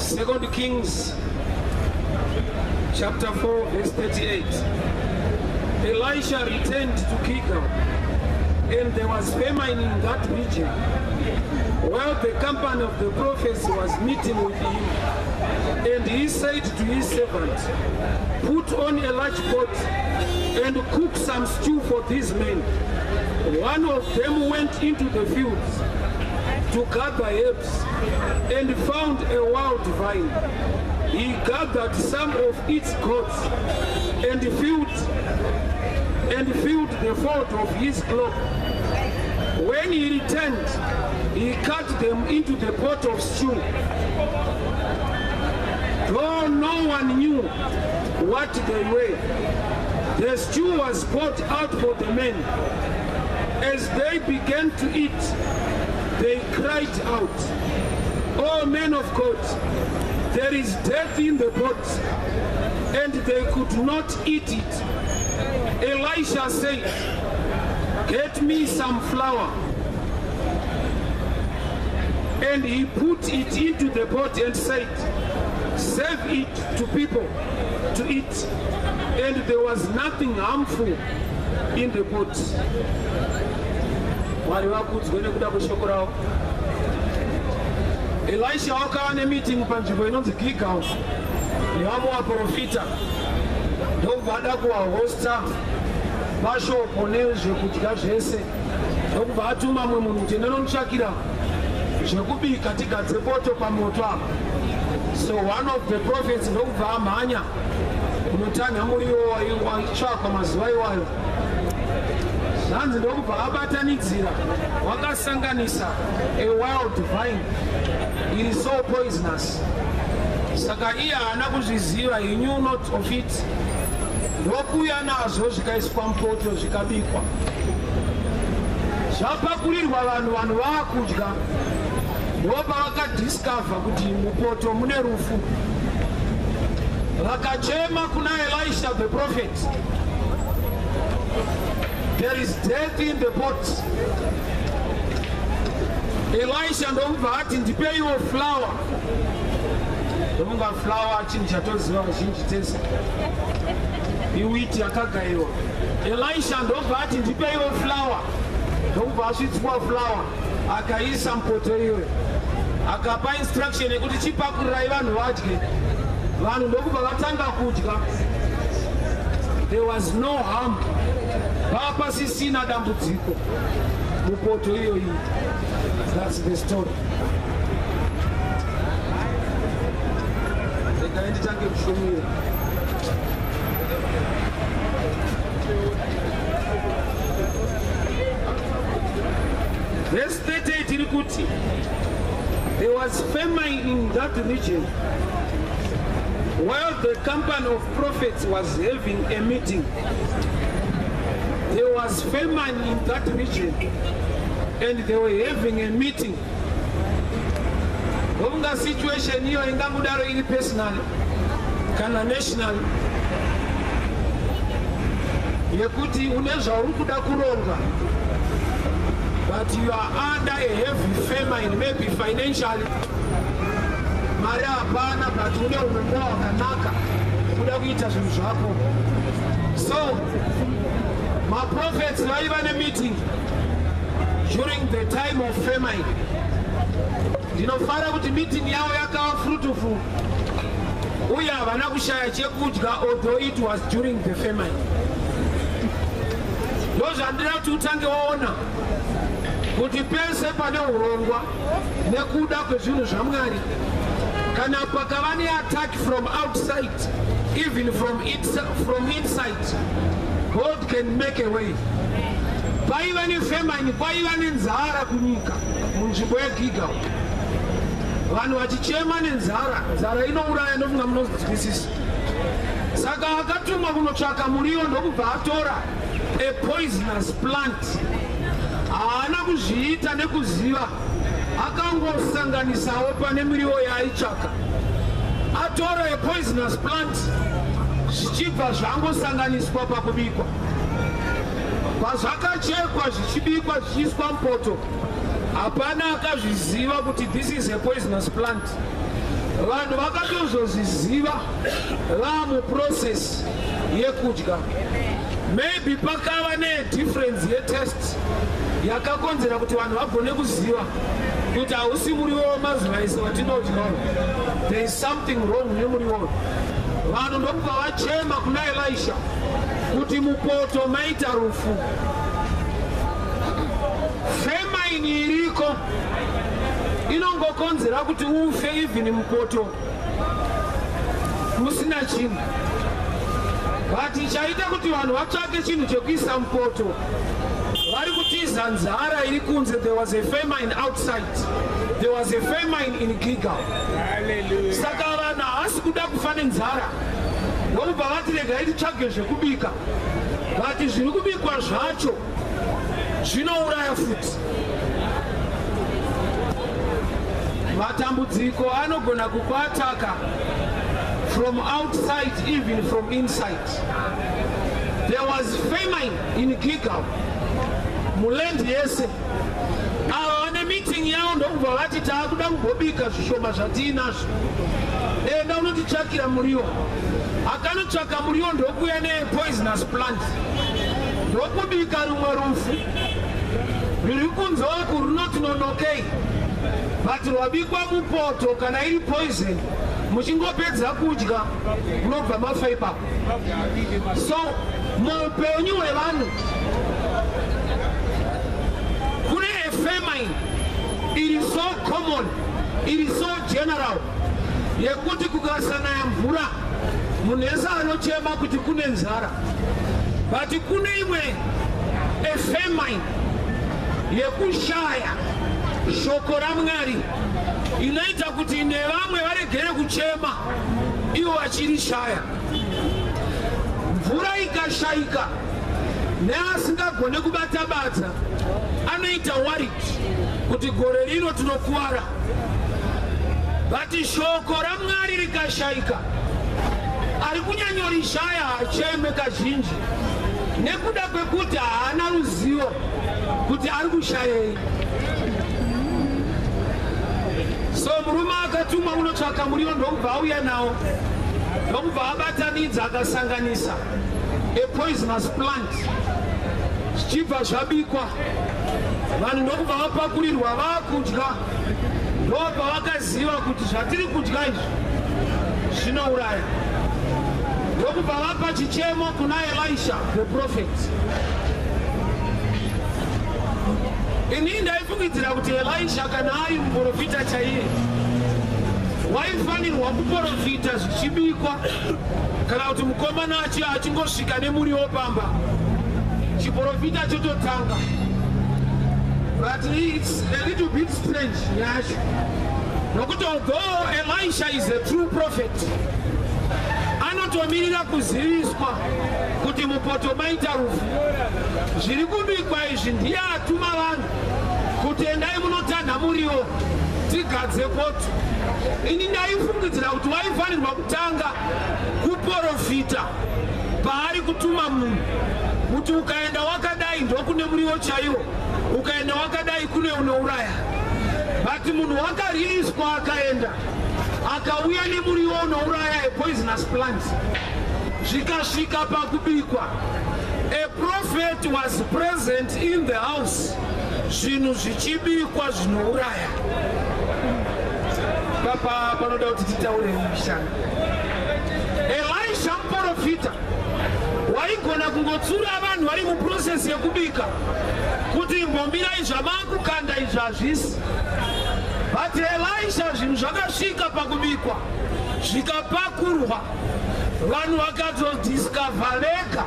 Second Kings chapter 4 verse 38. Elisha returned to Gilgal, and there was famine in that region. While the company of the prophets was meeting with him, and he said to his servant, "Put on a large pot and cook some stew for these men." One of them went into the fields to gather herbs and found a wild vine. He gathered some of its gourds and filled the fold of his cloak. When he returned, he cut them into the pot of stew. Though no one knew what they were, the stew was poured out for the men. As they began to eat, they cried out, "Oh, man of God, there is death in the pot," and they could not eat it. Elisha said, "Get me some flour." And he put it into the pot and said, "Serve it to people to eat." And there was nothing harmful in the pot. Mwari vakudzwe nekuda kweshoko ravo. Elisha wakava nemeeting panzvimbo inonzi Gilgal nevamwe vaprofita, ndokubva ada kuvahosta pashopo nezvekudya zvese, ndokubva atuma mumwe munhu kuti ndinomutsvakira zvekubika, tigadze poto pamoto apa. So one of the prophets ndokubva amhanya kunotanha muriwo waitsvakwa mazuva iwayo. Zvanzi ndokubva abatanidzira, wakasanganisa a wild vine iri so poisonous. Saka iye haana kuzviziva, he knew not of it. Ndokuuya nazvo, zvikaiswa mupoto, zvikabikwa, zvapakurirwa vanhu. Vanhu vaakudya, ndopavakadiscover kuti mupoto mune rufu. Vakachema kuna Elisha the prophet, "There is death in the pot." Elisha ndokubva ati, "Ndipeiwo flour." Ndomunga flour chinhu chatoziva vazhinji tese, iwheat yakagayiwa. Elisha ndobva ati, "Ndipeiwo flour." Ndokubva asvitswa flour, akaisa mupoto iyoyo, akapa instruction yekuti chipakurirai vanhu vadye. Vanhu ndokubva vatanga kudya. There was no harm, papasisina dambudziko mupoto iyoyi. That's the story. Regai nditange kushumira. Verse 38 iri kuti, "There was famine in that region while the company of prophets was having a meeting." There was famine in that region and they were having a meeting. Ndokunga situation iyo ingangodaro iri personal kana national, yekuti une zvauri kuda kuronga, but you are under a heavy famine, maybe financially, mari hapana, but une urongwa hwakanaka kuda kuita zvinhu zvako. So maprophets vaiva nemeeting during the time of famine. Ndinofara kuti meeting yavo yakava fruitful uye havana kushaya chekudya, although it was during the famine. Ndozvandida kuti utange waona kuti pese pane urongwa nekuda kwezvinhu zvaMwari, kana pakava neattack from outside, even from inside, God can make a way. Paiva nefamine, kwaiva nenzara kunyika munzvimbo yeGilgal, vanhu vachichema nenzara. Nzara inouraya, ndofunga munozwisisa. Saka akatumwa kunotsvaka muriwo, ndokubva atora a poisonous plant. Haana kuzviita nekuziva, akangosanganisawo pane miriwo yaaitsvaka. Atora a poisonous plant, zvichibva zvangosanganiswa pakubikwa. Pazvakachekwa, zvichibikwa, zvichiiswa mupoto, hapana akazviziva kuti this is a poisonous plant. Vanhu vakatozozviziva vamuprocess yekudya. Maybe pakava nedifference yetaste yakakonzera kuti vanhu vagone kuziva kuti hausi muriwo wemazuva ese watinodya. There is something wrong nemuriwo. Vanhu ndokubva vachema kuna Elisha kuti mupoto maita rufu. Famine iriko inongokonzera kuti ufe even mupoto musina chinhu. But chaita kuti vanhu vatsvake chinhu chekuisa mupoto, vari kutiza nzara iri kunze. There was a famine outside, there was a famine in Gilgal. Saka vanhu havasi kuda kufa nenzara, ndokubva vati regai titsvage zvekubika, but zviri kubikwa zvacho zvinouraya futi. Matambudziko anogona kukuattacka from outside, even from inside. There was famine in Gilgal, muland yese. Ava vane meeting yavo ndokubva vati taakuda kumbobika zvishoma zvatiinazvo, enda unotitsvakira muriwo. Akanotsvaka muriwo ndokuuya nepoisonous plant, ndokubika rumwe rufu ruri kunze uku runoti nonokei, but rwabikwa mupoto. Kana iri poison, muchingopedza kudya munobva mafa ipapo. So muupenyu hwevanhu kune a famine iri so common, iri so general, yekuti kukasanaya mvura munhu ese anochema kuti kune nzara. But kune imwe a famine yekushaya shoko raMwari inoita kuti nevamwe varegere kuchema ivo vachirishaya. Mvura ikashayika, neasingagone kubata badza anoita worried kuti gore rino tinokuwara. But shoko raMwari rikashayika, ari kunyanyorishaya hacheme kazhinji nekuda kwekuti haana ruzivo kuti ari kushayei. So murume akatumwa unotsvaka muriwo ndokubva auya nawo, ndokubva abatanidza, akasanganisa a poisonous plant, zvichibva zvabikwa. Vanhu ndokubva vapakurirwa vaakudya, ndobva vakaziva kuti zvatiri kudya izvi zvinouraya, ndokubva vapa chichemo kuna Elisha the prophet. Inini ndaifungidzira kuti Elisha, kana ari muprofita chaiye, waifanirwa kuprofita zvichibikwa, kana kuti mukomana achingosvika nemuriwo pamba, chiprofita chototanga. But it's a little bit strange yacho, nokuti although Elisha is a true prophet, anotomirira kuziviswa kuti mupoto maita rufu, zviri kubikwa izvi. Ndiye atuma vanhu kuti endai munotanha muriwo tigadze poto. Ini ndaifungidzira kuti waifanirwa kutanga kuprofita paari kutuma munhu kuti ukaenda wakadai ndokune muriwo chaiwo, ukaenda wakadai kune unouraya. But munhu wakaririswa akaenda, akauya nemuriwo unouraya, a poisonous plant, zvikasvika pakubikwa. A prophet was present in the house zvinhu zvichibikwa zvinouraya. Papa panoda kuti titaure mishana. Elisha muprofita waigona kungotsura vanhu vari muprocess yekubika kuti imbomirai, zvamaakukanda izvi hazvisi. But Elisha, zvinhu zvakasvika pakubikwa, zvikapakurwa, vanhu vakazodiscover vega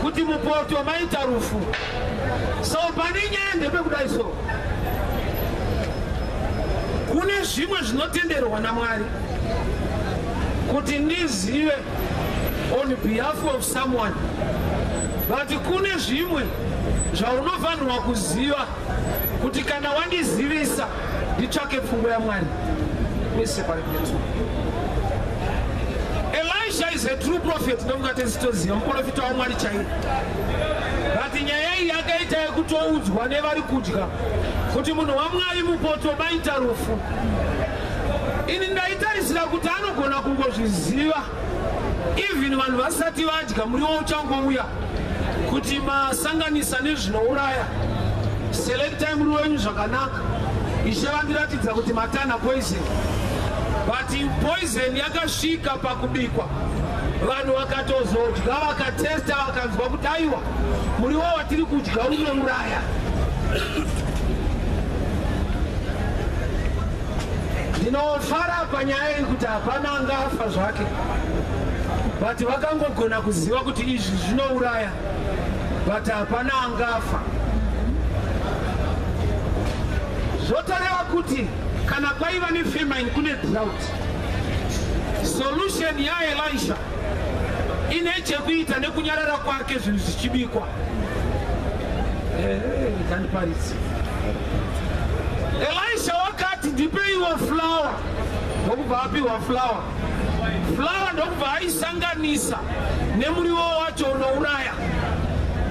kuti mupoto maita rufu. So pane nyaya ndepekudai, so kune zvimwe zvinotenderwa naMwari kuti ndizive on behalf of someone, but kune zvimwe zvaunofanirwa kuziva kuti kana wandizivisa nditsvake pfungwa yaMwari. Separate. Elisha is a true prophet, ndomukatesitoziva muprofita waMwari chaivo. But nyaya iyi yakaita yekutoudzwa nevari kudya kuti munhu waMwari, mupoto maita rufu. Ini ndaitarisira kuti anogona kungozviziva even vanhu vasati vadya muriwo uchangouya kuti masanganisa nezvinouraya. Selectai muriwo wenyu zvakanaka. Ishe vandiratidza kuti matana poison, but poison yakasvika pakubikwa, vanhu vakatozodya, vakatesta, vakanzwa kuti aiwa, muriwo watiri kudya unouraya. Ndinofara panyaya iyi kuti hapana anga afa zvake, but vakangogona kuziva kuti izvi zvinouraya, but hapana angafa. Zvotoreva kuti kana kwaiva nefamine, kune drought, solution yaElisha ine chekuita nekunyarara kwake zvinhu zvichibikwa. Kandiparidzi, Elisha wakati, "Ndipeiwo flour." Ndokubva apiwa flour. Flour ndokubva aisanganisa nemuriwo wacho unouraya,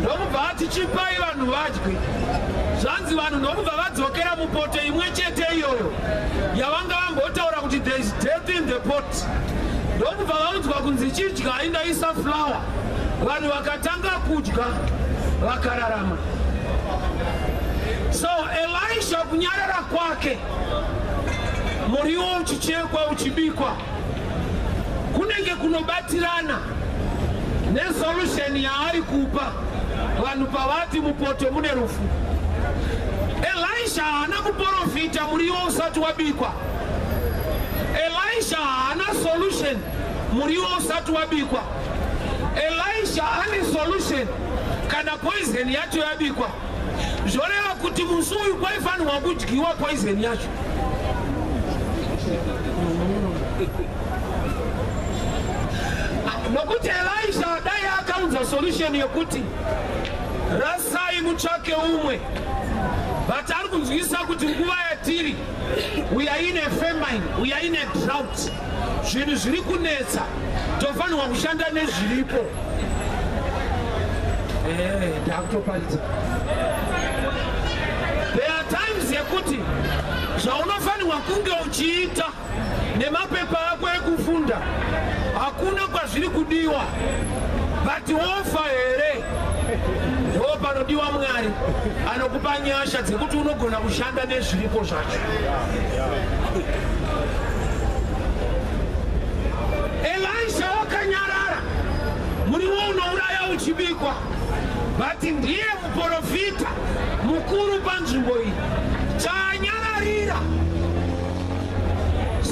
ndokubva ati, "Chipai vanhu vadye." Zvanzi vanhu ndokubva vadzokera mupoto imwe chete iyoyo yavanga vambotaura kuti there is death in the pot. Ndokubva vaudzwa kunzi, "Chidyai, ndaisa flour." Vanhu vakatanga kudya, vakararama. So Elisha kunyarara kwake muriwo uchichekwa, uchibikwa, kunenge kunobatirana nesolution yaari kupa vanhu pavati mupoto mune rufu. Elisha haana kuprofita muriwo usati wabikwa. Elisha haana solution muriwo usati wabikwa. Elisha ane solution kana poison yacho yabikwa. Zvoreva kuti musi uyu kwaifanirwa kudyiwa poison yacho, nokuti Elisha dai akaunza solution yekuti rasai mutsvake umwe, but ari kunzwisa kuti nguva yatiri, we are in a famine, we are in a drought, zvinhu zviri kunetsa, tofanirwa kushanda nezviripo. Ndakutoparidza. There are times yekuti zvaunofanirwa kunge uchiita nemapepa ako ekufunda hakuna kwazviri kudiwa, but wofa here? Ndo panodiwa Mwari anokupa nyasha dzekuti unogona kushanda nezviripo zvacho. Elisha wakanyarara muriwo unouraya uchibikwa, but ndiye muprofita mukuru panzvimbo iyi. Chaanyararira,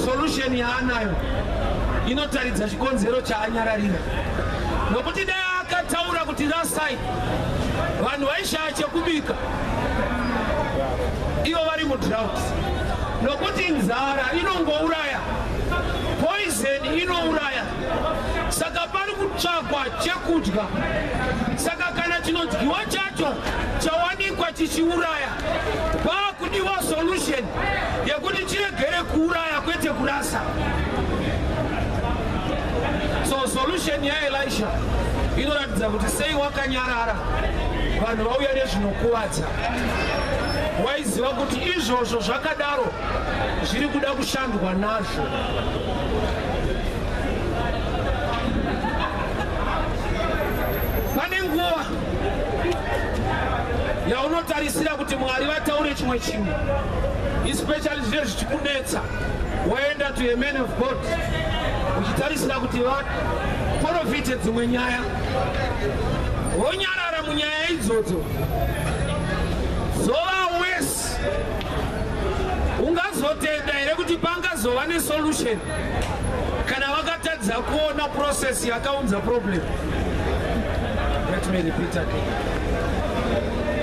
solution yaanayo inotaridza chikonzero chaanyararira, nokuti dai akataura kuti rasai, vanhu vaishaya chekubika ivo vari mudrought, nokuti nzara inongouraya, poison inouraya. Saka pari kutsvakwa chekudya. Saka kana chinodyiwa chacho chawanikwa chichiuraya, paakudiwa solution yekuti chiregere kuuraya, kwete kurasa. So solution yaElisha inoratidza kuti sei wakanyarara vanhu vauya nezvinokuvadza. Waiziva kuti izvozvo zvakadaro zviri kuda kushandwa nazvo. Pane nguva yaunotarisira kuti Mwari vataure chimwe chinhu, especially zvine zvichikunetsa, waenda to a man of God uchitarisira kuti vaprofite dzimwe nyaya, wonyarara munyaya idzodzo, zova wese. Ungazotenda here kuti pangazova nesolution kana vakatadza kuona process yakaunza problem? Let me repeat again.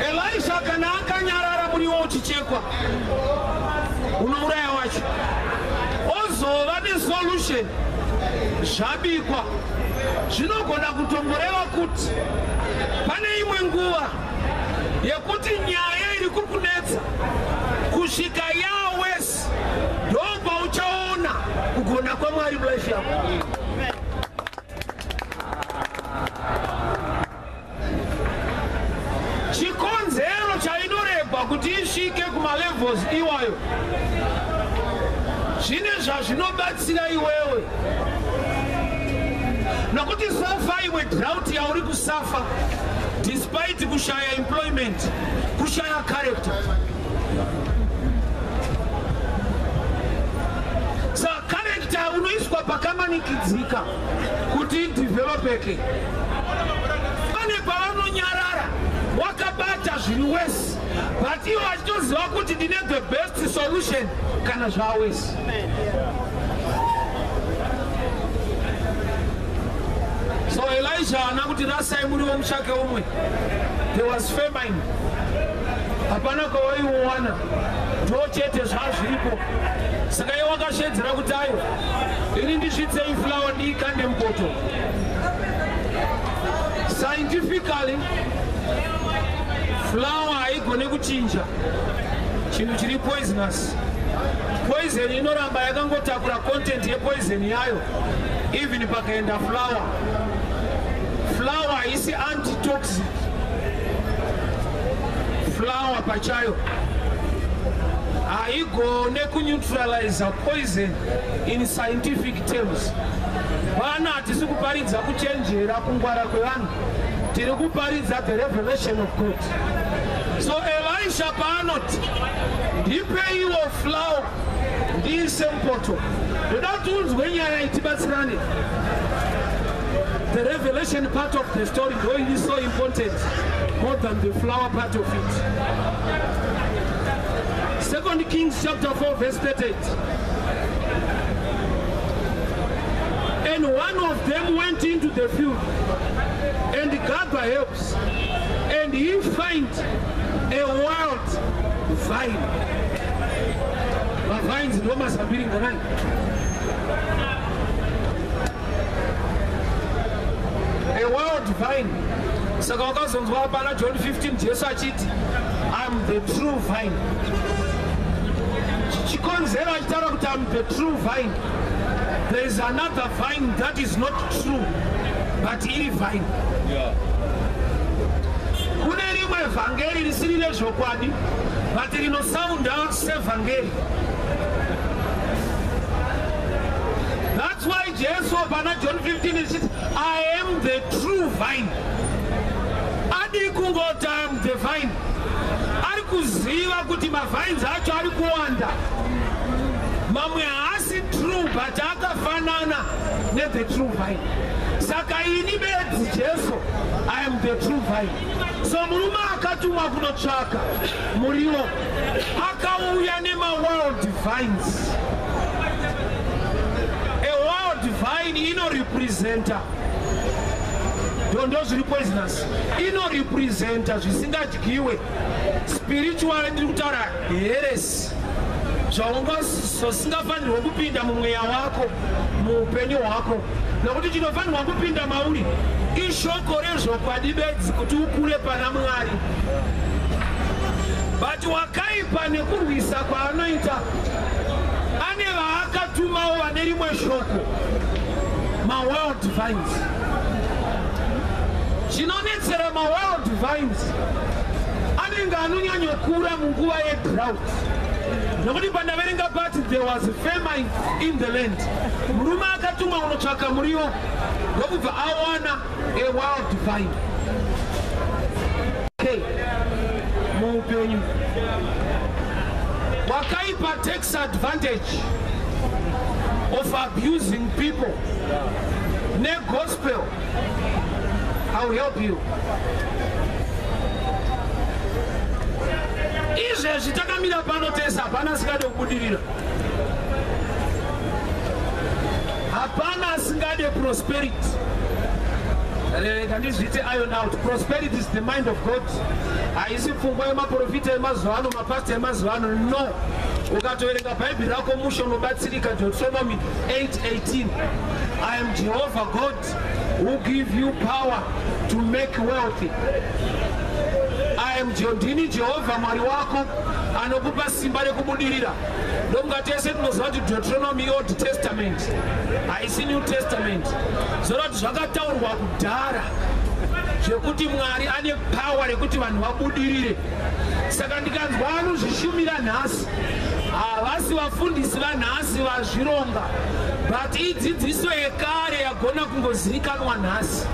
Elisha kana akanyarara muriwo uchichekwa unouraya wacho, ozova nesolution zvabikwa, zvinogona kutongoreva kuti pane imwe nguva yekuti nyaya iri kukunetsa kusvika yawese, ndopauchaona kugona kwaMwari mulife yako. Chikonzero chainoregwa kuti isvike kumalevels iwayo. Zvine zvazvinobatsira iwewe, nokuti so far iwe drought yauri kusuffer, despite kushaya employment, kushaya character. Saka character unoiswa pakamanikidzika kuti idevelopeke. Pane pavanonyarara wakabata zviri worse, but ivo vachitoziva kuti ndine the best solution kana zvaworse. So Elisha haana kuti rasai muriwo mutsvake umwe. There was famine, hapana kwawaiuwana, ndo chete zvazviripo. Saka iye wakashedzera kuti ayo, ini ndisvitsei flour, ndiikande mupoto. Scientifically, flour haigone kuchinja chinhu chiri poisonous. Poison inoramba yakangotakura content yepoison yayo even pakaenda flour. Flour haisi antitoxic. Flour pachayo haigone kuneutralize poison in scientific terms. Vana, hatisi kuparidza kuchenjera, kungwara kwevanhu. Tiri kuparidza the revelation of God. So Elisha paanoti ndipeiwo flour ndiise mupoto, ndoda kuti unzwe nyaya itibatsirane. The revelation part of the story ndo is so important, more than the flour part of it. Second Kings chapter 4 verse 38: "And one of them went into the field and gathered herbs, and he find a wild vine." Mavines ndo mazambiringa nani? A wild vine. Saka wakazonzwa pana John 15 Jesu achiti, "I'm the true vine." Chikonzero achitaura kuti, "I'm the true vine," there is another vine that is not true, but iri vine. Kune rimwe vhangeri risiri rezvokwadi, but rinosounda sevhangeri. That's why Jesu pana John 15 richiti, "I am the true vine." Adi kungoti, "I am the vine," ari kuziva kuti mavines acho ari kuwanda, mamwe haasi true, but akafanana nethe true vine. Saka ini bedzi Jesu, I am the true vine. So murume akatumwa kunotsvaka muriwo akauya nemawild vines. A wild vine inorepresenta ndondo zviri poisonous, inorepresenta zvisingadyiwe. Spiritual, ndiri kutaura heresy, zvaungasingafanirwe kupinda mumweya wako, muupenyu hwako, nokuti chinofanirwa kupinda mauri ishoko rezvokwadi bedzi kuti ukure pana Mwari. But wakaipa nekurwisa kwaanoita, ane vaakatumawo vane rimwe shoko, mawild vines. Chinonetsera mawild vines, anenge anonyanyokura munguva yedrought, nokuti pandaverenga pati there was famine in the land. Murume akatumwa kunotsvaka muriwo ndokubva awana a wild vine. Okay, muupenyu wakaipa takes advantage of abusing people negospel. I will help you. Izvezvi takamira pano tese, hapana asingade kubudirira, hapana asingade prosperity. Rega ndizviite iron out. Prosperity is the mind of God, haisi pfungwa yemaprofita emazuva ano, mapasta emazuva ano, no. Ukatoverenga Bhaibheri rako mushe, unobatsirika. Deuteronomy 8:18: "I am Jehovah God who give you power to make wealthy." I am, ndini Jehovha Mwari wako anokupa simba rekubudirira. Ndokunga tese tinoziva kuti Deuteronomy Old Testament, haisi New Testament. Zora kuti zvakataurwa kudhara. Zvekuti Mwari ane power rekuti vanhu vabudirire. Saka ndikanzwa vanozvishumira nhasi, havasi vafundisi vanhasi vazvironga, but idzidziso yekare yagona kungozivikanwa nhasi.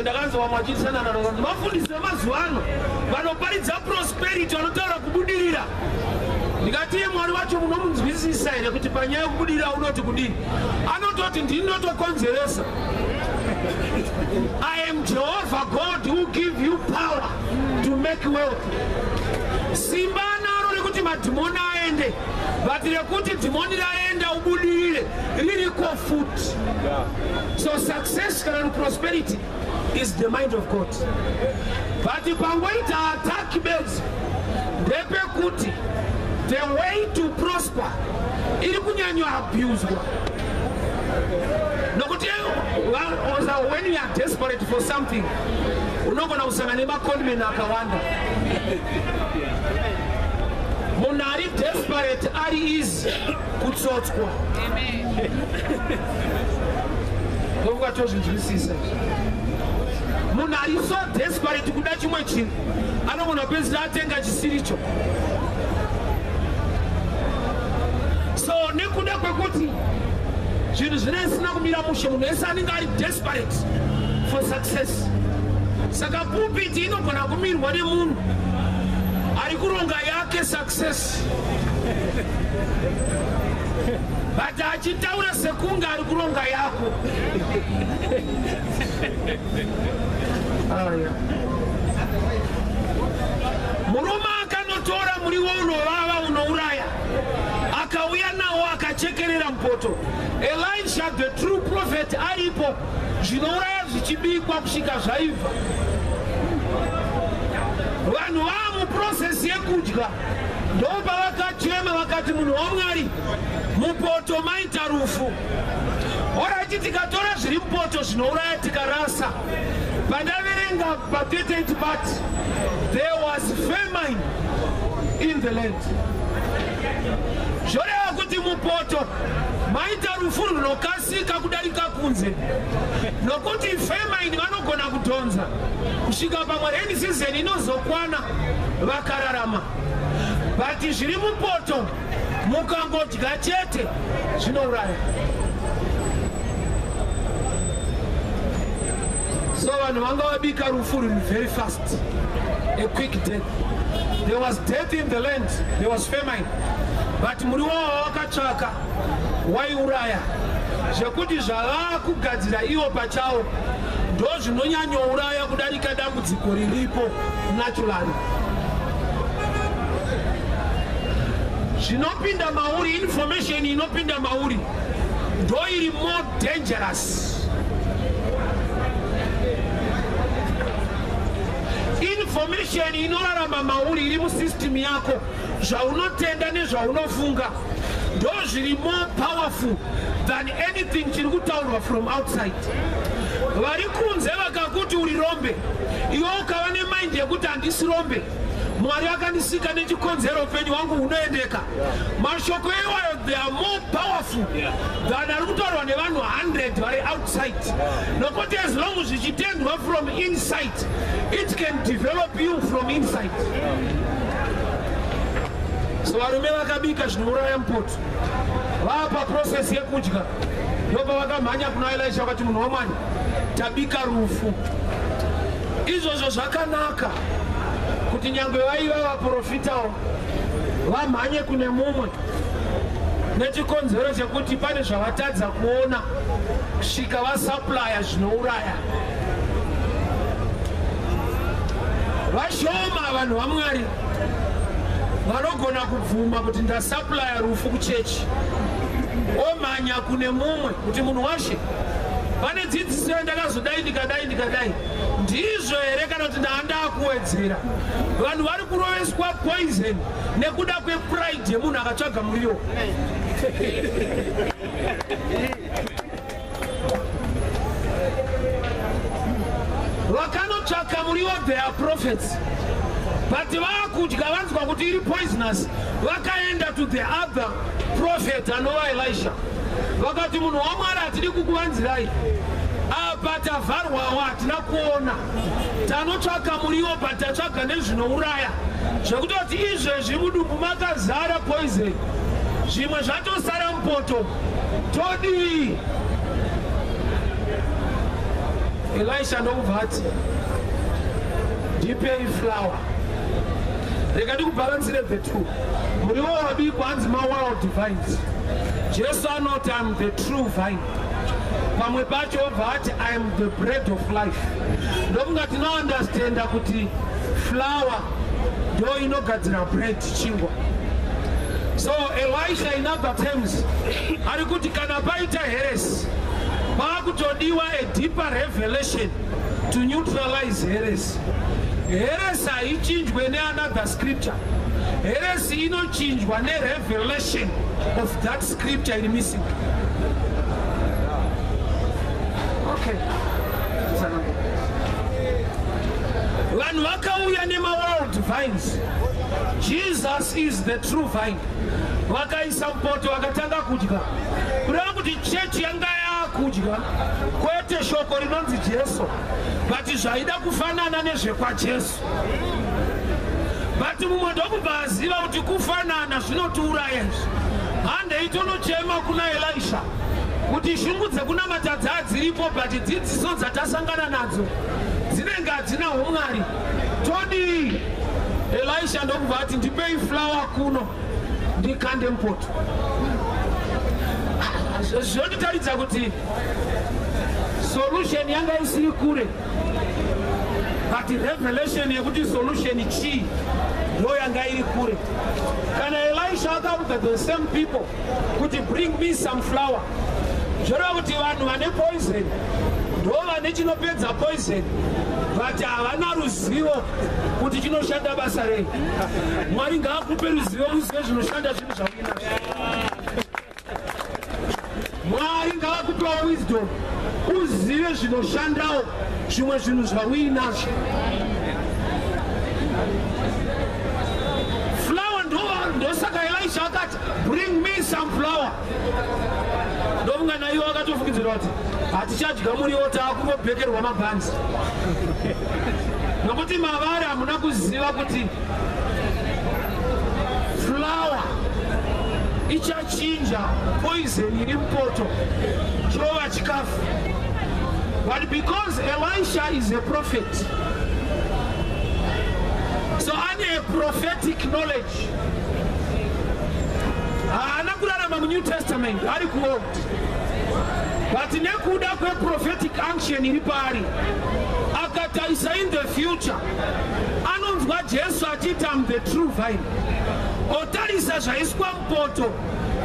Ndakanzwa vamwe vachisanana vafundisi vemazuva ano vanoparidza prosperity, vanotaura kubudirira. Ndikati iye Mwari wacho munomunzwisisa here kuti panyaya yekubudirira unoti kudini? Anototi ndinotokonzeresa. I am Jehovah God who give you power to make wealth. Simba naro rekuti madhimoni aende, but rekuti dhimoni raenda ubudirire ririko futi. So success kana prosperity is the mind of God. But pangoita attack bedzi ndepekuti the way to prosper iri kunyanyoabuswa, nokuti when you are desperate for something unogona kusangana nemaconman akawanda. Munhu ari desperate ari easy kutsotswa. Ndofunga tozvinzwisisa. Munhu ari so desperate kuda chimwe chinhu anogona kupedzisira atenga chisiricho. So nekuda kwekuti zvinhu zvinenge zvisina kumira mushe, munhu wese anenge ari desperate for success. Saka pulpit inogona kumirwa nemunhu ari kuronga yake success, but achitaura sekunge ari kuronga yako. Murume akanotora muriwo unovava unouraya, akauya nawo akachekerera mupoto. Elisha the true prophet aripo, zvinouraya zvichibikwa kusvika zvaibva. Vanhu vaamuprocess yekudya ndopavakachema vakati, munhu waMwari, mupoto maita rufu. Alright, tikatora zviri mupoto zvinouraya tikarasa. Pandaverenga pa38 but there was famine in the land, zvoreva kuti mupoto maita rufu runokasika kudarika kunze, nokuti famine vanogona kudhonza kusvika pamwe rain season inozokwana vakararama, but zviri mupoto mukangodya chete zvinouraya. So vanhu vanga vabika rufu ruri very fast, a quick death. There was death in the land, there was famine, but muriwo wavakatsvaka waiuraya, zvekuti zvavaa kugadzira ivo pachavo ndo zvinonyanyouraya kudarika dambudziko riripo naturally. Zvinopinda mauri, information inopinda mauri ndo iri more dangerous. Information inorarama mauri, iri musystem yako, zvaunotenda nezvaunofunga ndo zviri more powerful than anything chiri kutaurwa from outside. Vari kunze vakakuti uri rombe, iwe ukava nemind yekuti handisi rombe, Mwari akandisika nechikonzero, upenyu hwangu hunoendeka, mashoko iwayo they are more powerful than ari kutaurwa nevanhu 100 vari outside, nokuti as long zvichitendwa from inside, it can develop you from inside. So varume vakabika zvinouraya mupoto, vapa process yekudya, ndopavakamhanya kuna Elisha vakati, munhu waMwari, tabika rufu. Izvozvo zvakanaka kuti nyange vaiva vaprofitawo vamhanye kune mumwe, nechikonzero chekuti pane zvavatadza kuona kusvika vasupplya zvinouraya. Vashoma vanhu vaMwari vanogona kubvuma kuti ndasupplya rufu kuchechi, omhanya kune mumwe kuti, munhu washe, pane dzidziso yandakazodai ndikadai ndikadai, ndizvo here kana kuti ndaandakuwedzera? Vanhu vari kuroveswa poison nekuda kwepride yemunhu akatsvaga muriwo. Vakanotsvaka muriwo, they are prophets, but vaakudya vanzwa kuti iri poisonous, vakaenda to the other prophet anova Elisha, vakati, munhu waMwari, hatidi kukuvanzirai apa. Apa tavharwawo, hatina kuona, tanotsvaka muriwo, but tatsvaga nezvinouraya, zvekutoti izvezvi mudumbu makazara poison, zvimwe zvatosara mupoto. Todii? Elisha ndokubva ati, "Ndipei flour." Rega ndikubhalansire the two. Muriwo wabikwa, hanzi mawild vines. Jesu anoti, "Am the true vine." Pamwe pacho obva ati, "I am the bread of life." Ndokunga tinounderstanda kuti flour ndo inogadzira bread, chingwa. So Elisha, in other terms, ari kuti kana paita heresy, paakutodiwa a deeper revelation to neutralize heresy. Heresy haichinjwe neanother scripture. Heresy inochinjwa nerevelation of that scripture iri missing. Okay, vanhu vakauya nemawild vines. Jesus is the true vine. Vakaisa mupoto, vakatanga kudya. Kureva kuti chechi yanga yaakudya kwete shoko rinonzi Jesu, but zvaida kufanana nezvekwaJesu. But mumwe ndokubva aziva kuti kufanana zvinotiuraya izvi. Handei tonochema kuna Elisha kuti shungu dzekunamata dzaa dziripo, but dzidziso dzatasangana nadzo dzinenge hadzina umwari. Todii? Elisha ndokubva ati, "Ndipei flour kuno ndikande mupoto." Zvinonditaridza kuti solution yanga isiri kure, but revelation yekuti solution chii ndo yanga iri kure. Kana Elisha akaudza the same people kuti, "Bring me some flour," zvoreva kuti vanhu vane poison ndo vane chinopedza poison, but havana ruzivo kuti chinoshanda basa rei. Mwari ngaakupe ruzivo, uzive zvinoshanda zvinhu zvauinazvo. Mwari ngavakupewo wisdom, uzive zvinoshandawo zvimwe zvinhu zvauinazvo. Flour, ndosaka Elisha akati, "Bring me some flour." Ndofunga naiwo akatofungidzira kuti hatichadya muriwo, taakungobhekerwa mabhanzi, nokuti mavari hamuna kuziva kuti flour ichachinja poison iri mupoto chirova chikafu. But because Elisha is a prophet, so ane a prophetic knowledge. Haana kurarama muNew Testament, ari kuOld, but nekuda kweprophetic unction iri paari, akatarisa in the future, anonzwa Jesu achiita, "Am the true vine." Otarisa zvaiswa mupoto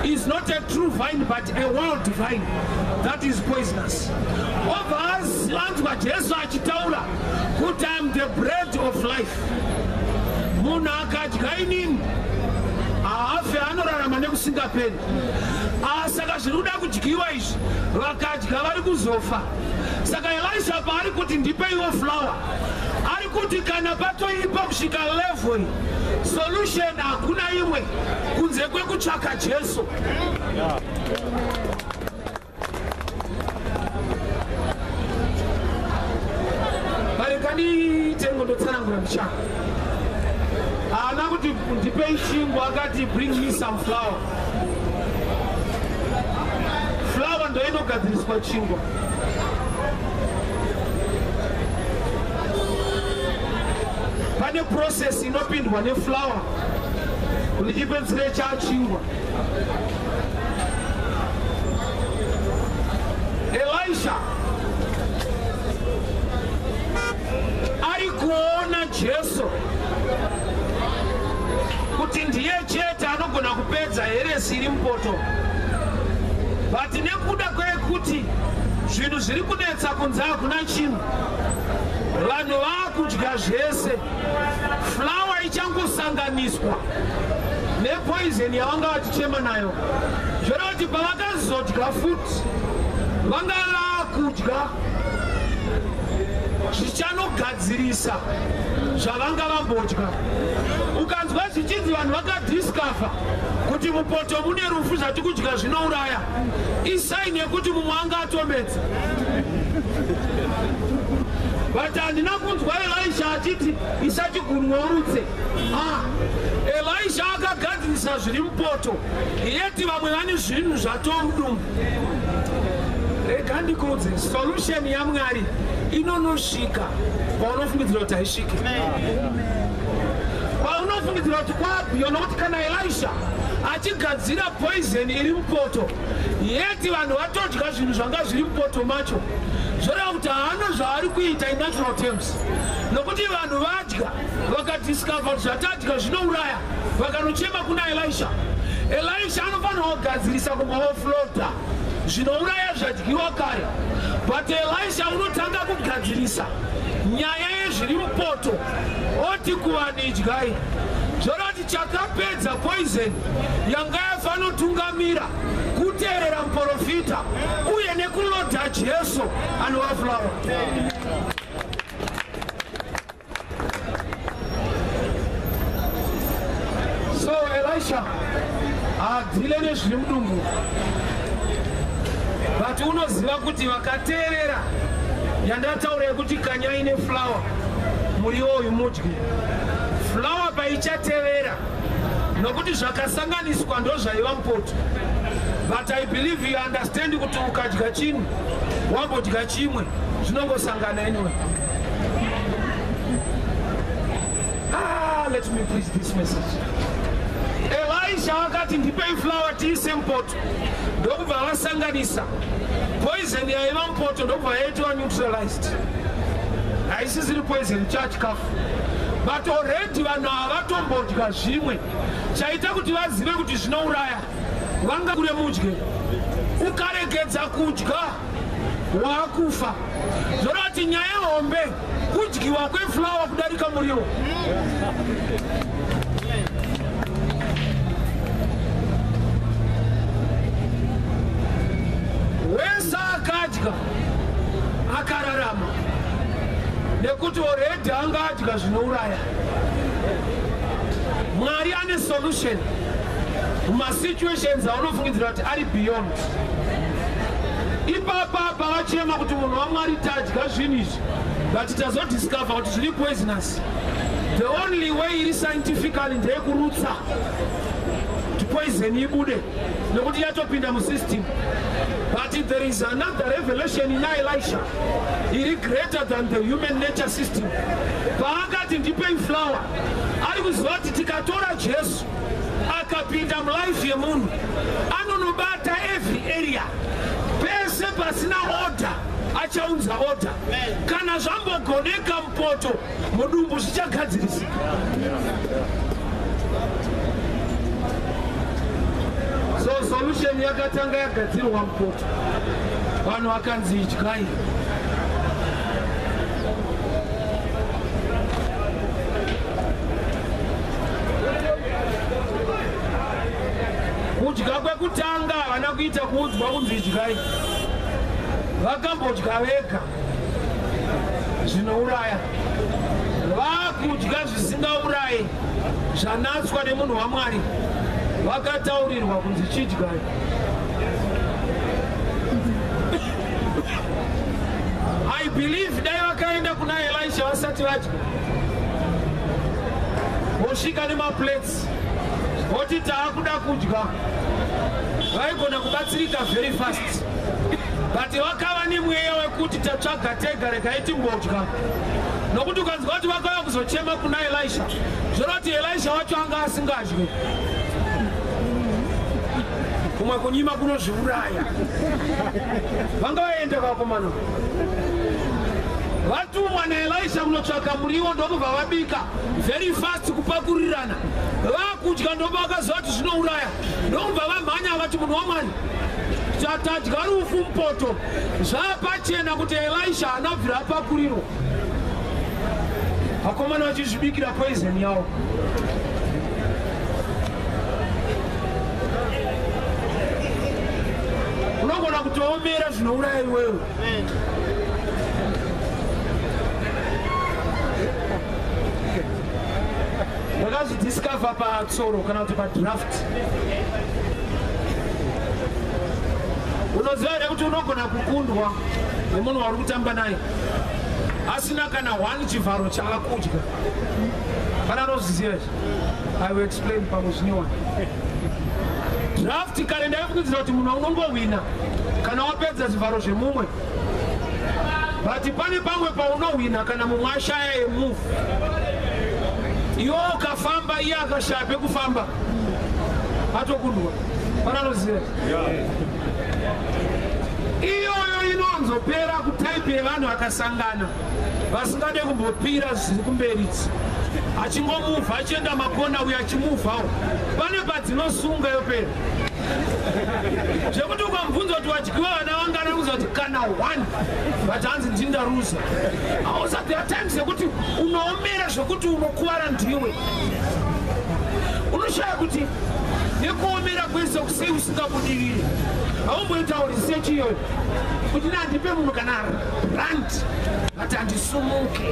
is not a true vine but a wild vine that is poisonous. Obva anzwa Jesu achitaura kuti, "Am the bread of life. Munhu akadya inini haafe, anorarama nekusingaperi." Saka zviri kuda kudyiwa izvi, vakadya vari kuzofa. Saka Elisha paari kuti, "Ndipeiwo flour," ari kuti kana patoipa kusvika level, solution hakuna imwe kunze kwekutsvaka Jesu. Bareka nditengo ndotsanangura muchana. Haana kuti, "Ndipei chingwa." Akati, "Bring me some flour." Flour ndo inogadziriswa chingwa. Pane process inopindwa neflour kuti chipedzisire chachingwa. Elisha ari kuona Jesu kuti ndiye chete anogona kupedza heresy iri mupoto, but nekuda kwekuti zvinhu zviri kunetsa kunze, hakuna chinhu, vanhu vaakudya zvese, flour ichangosanganiswa nepoison yavanga vachichema nayo. Zvoreva kuti pavakazodya futi, vanga vaakudya zvichanogadzirisa zvavanga vambodya. Ukanzwa zvichinzi vanhu vakadiscover kuti mupoto mune rufu, zvati kudya zvinouraya, isign yekuti mumwe anga atomedza. But handina kunzwa Elisha achiti isa chigunwe urutse. Ah, Elisha akagadzirisa zviri mupoto, yeti vamwe vane zvinhu zvatomudumbu. Rega ndikuudze, solution yaMwari inonosvika kwaunofungidzira kuti haisvike, kwaunofungidzira kuti kwabhiyo. Nokuti kana Elisha achigadzira poison iri mupoto, yeti vanhu vatodya zvinhu zvanga zviri mupoto macho, zvoreva kuti haana zvaari kuita in natural terms, nokuti vanhu vadya vakadiscover kuti zvatadya zvinouraya, vakanochema kuna Elisha. Elisha anofanira kugadzirisa kumboofloda zvinouraya zvadyiwa kare, but Elisha unotanga kugadzirisa nyaya yezviri mupoto, oti kuvanhu idyai. Zvoreva kuti chakapedza poison yanga yafanotungamira kuteerera muprofita uye nekulodha Jesu anova flour. So Elisha haadhile nezviri mudumbu, but unoziva kuti vakateerera yandataura yekuti kanyai neflour muriwo uyu mudyi, flour paichatevera, nokuti zvakasanganiswa ndo zvaiva mupoto. But I believe you understand kuti ukadya chinhu, wambodya chimwe, zvinongosangana anyway. Ah, let me preach this message. Elisha akati ndipei flour tiise mupoto, ndokubva vasanganisa. Poison yaiva mupoto ndokubva yaitwa neutralized, haisisiri poison, chachikafu. But already vanhu havatombodya zvimwe chaita kuti vazive kuti zvinouraya. Vanga kure mudye, ukaregedza kudya waakufa. Zvoreva kuti nyaya hombe kudyiwa kweflour kudarika muriwo. Wese akadya akararama, nekuti already anga adya zvinouraya. Mwari ane solution mumasituations aunofungidzira kuti ari beyond. Ipapa pavachema kuti munhu waMwari, tadya zvinhu izvi, but tazodiscover kuti zviri poisonous, the only way iri scientifically ndeyekurutsa kuti poison ibude, nekuti yatopinda musystem. But there is another revelation ina Elisha iri greater than the human nature system. Paakati ndipei flour, ari kuziva kuti tikatora Jesu akapinda mulife yemunhu, anonobata every area. Pese pasina order, achaunza order. Kana zvambogoneka mupoto, mudumbu zvichagadzirisika. So solution yakatanga yagadzirwa mupoto, vanhu vakanzi idyai. Kudya kwekutanga havana kuita kuudzwa kunzi idyai, vakambodya vega zvinouraya. Vakudya zvisingaurayi zvanatswa nemunhu waMwari, vakataurirwa kunzi chidyai. I believe dai vakaenda kuna Elisha vasati vadya, vosvika nemaplates, voti taakuda kudya, vaigona kubatsirika very fast. But vakava nemweya wekuti tatsvaga tega, regai timbodya. Nokuti ukanzwa kuti vakauya kuzochema kuna Elisha, zvoreva kuti Elisha wacho anga asingadyi. Kumwe kunyima kunozviuraya. Vanga vaenda vakomana vatumwa naElisha kunotsvaka muriwo, ndokubva vabika very fast, kupakurirana. Vakudya, ndoba vakaziva kuti zvinouraya, ndokubva vamhanya vati munhu waMwari, tadya rufu mupoto. Zvapachena kuti Elisha haana kubvira apakurirwa. Vakomana vachizvibikira poison yavo. Unogona kutoomera zvinouraya iwewe. Ndakazvidiscover patsoro kana kuti padraft. Unoziva here kuti unogona kukundwa nemunhu wauri kutamba naye asina kana one chivharo chaakudya? Kana anozviziva izvi, I will explain pamwe zvinyowani. Draft kare ndaifungidzira kuti munhu unongohwina kana wapedza zvivharo zvemumwe, but pane pamwe paunohwina kana mumwe ashaya yemove, iwe ukafamba, iye akashaya pekufamba, atokundwa. Pana anoziva? Iyoyo inowanzopera kutype yevanhu vakasangana vasingade kumbopira zviri kumberidzi, achingomuvha achienda makona, uyo achimuvhawo. Pane padzinosunga yopera, zvekuti ukamubvunza kuti wadyiwa vana vangana, unokuza kuti kana one, but hanzi ndindaruza. Ausa, there are times yekuti unoomera zvekuti unokuvara ndiwe, unoshaya kuti nekuomera kwese kusei usingabudiriri. Haumboitawo research iyoyo kuti nandipe munhu kana rand, but handisumuke?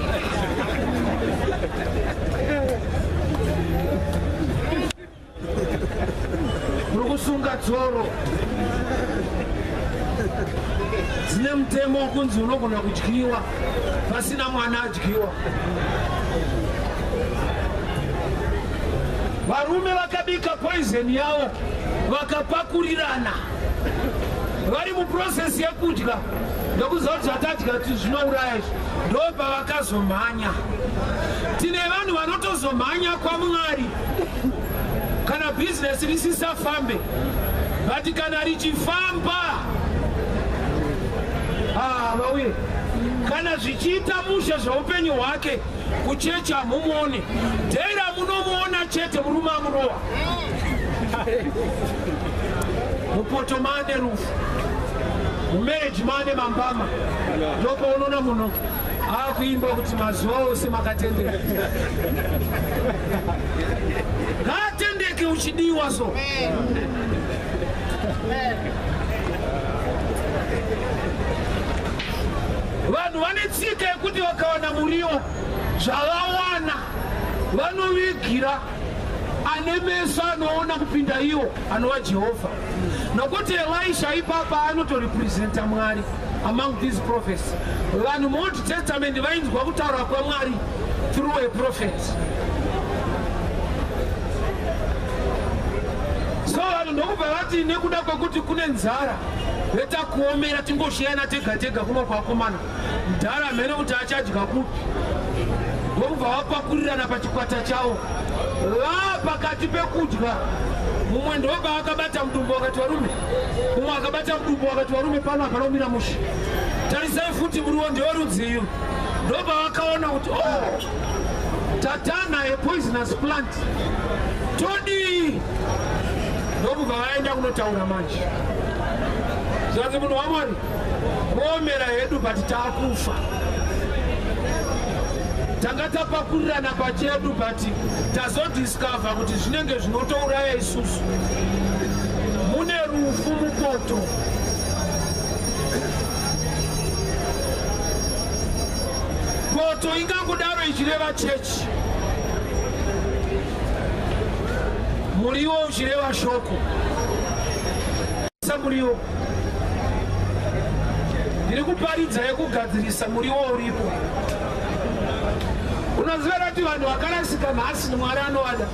Muri kusunga tsoro dzine mutemo wekunzi unogona kudyiwa pasina mwana adyiwa. Varume vakabika poison yavo, vakapakurirana, vari muprocess yekudya, ndokuziva kuti zvatadya kuti zvinouraya izvi. Ndo pavakazomhanya. Tine vanhu vanotozomhanya kwaMwari kana bhizinesi risisafambe, but kana richifamba, ah, vauye. Kana zvichiita mushe zveupenyu hwake, kuchechi hamumuone, dhera munomuona chete murume amurowa mupoto maane rufu, mumarriage maane mambama. Ndopaunoona munhu akuimba kuti mazuva ose makatendeka. Ngaatendeke uchidiwa. So vanhu vane tsika yekuti vakawana muriwo, zvavawana vanovigira ane meso anoona kupinda iwo, anova Jehovha, nokuti Elisha ipapa anotorepresenta Mwari among these prophets. Vanhu muOld Testament vainzwa kutaura kwaMwari through a prophet. So vanhu ndokubva vati nekuda kwekuti kune nzara, vetakuomera, tingoshiyana tega tega kuno kwakomana mudhara mhene kuti achadya kupi. Ndokubva vapakurirana pachikwata chavo. Vaa pakati pekudya, mumwe ndobva akabata mudumbu wakati, "Varume," mumwe akabata mudumbu wakati, "Varume, pano hapana kumira mushe, tarisai futi, muriwo ndewerudziyu." Ndobva vakaona kuti, "Oh, tatana yepoisonous plant, todii?" Ndokubva vaenda kunotaura manje, zvanzi, "Munhu waMwari, kuomera hedu, but taakufa. Tanga tapakurirana pachedu, but tazodiscover kuti zvinenge zvinotouraya isusu. Mune rufu mupoto." Poto ingangodaro ichireva chechi, muriwo uchireva shoko. Muriwo ndiri kuparidza yekugadzirisa muriwo uripo. Unoziva kuti vanhu vakarasika nhasi, Mwari anovada.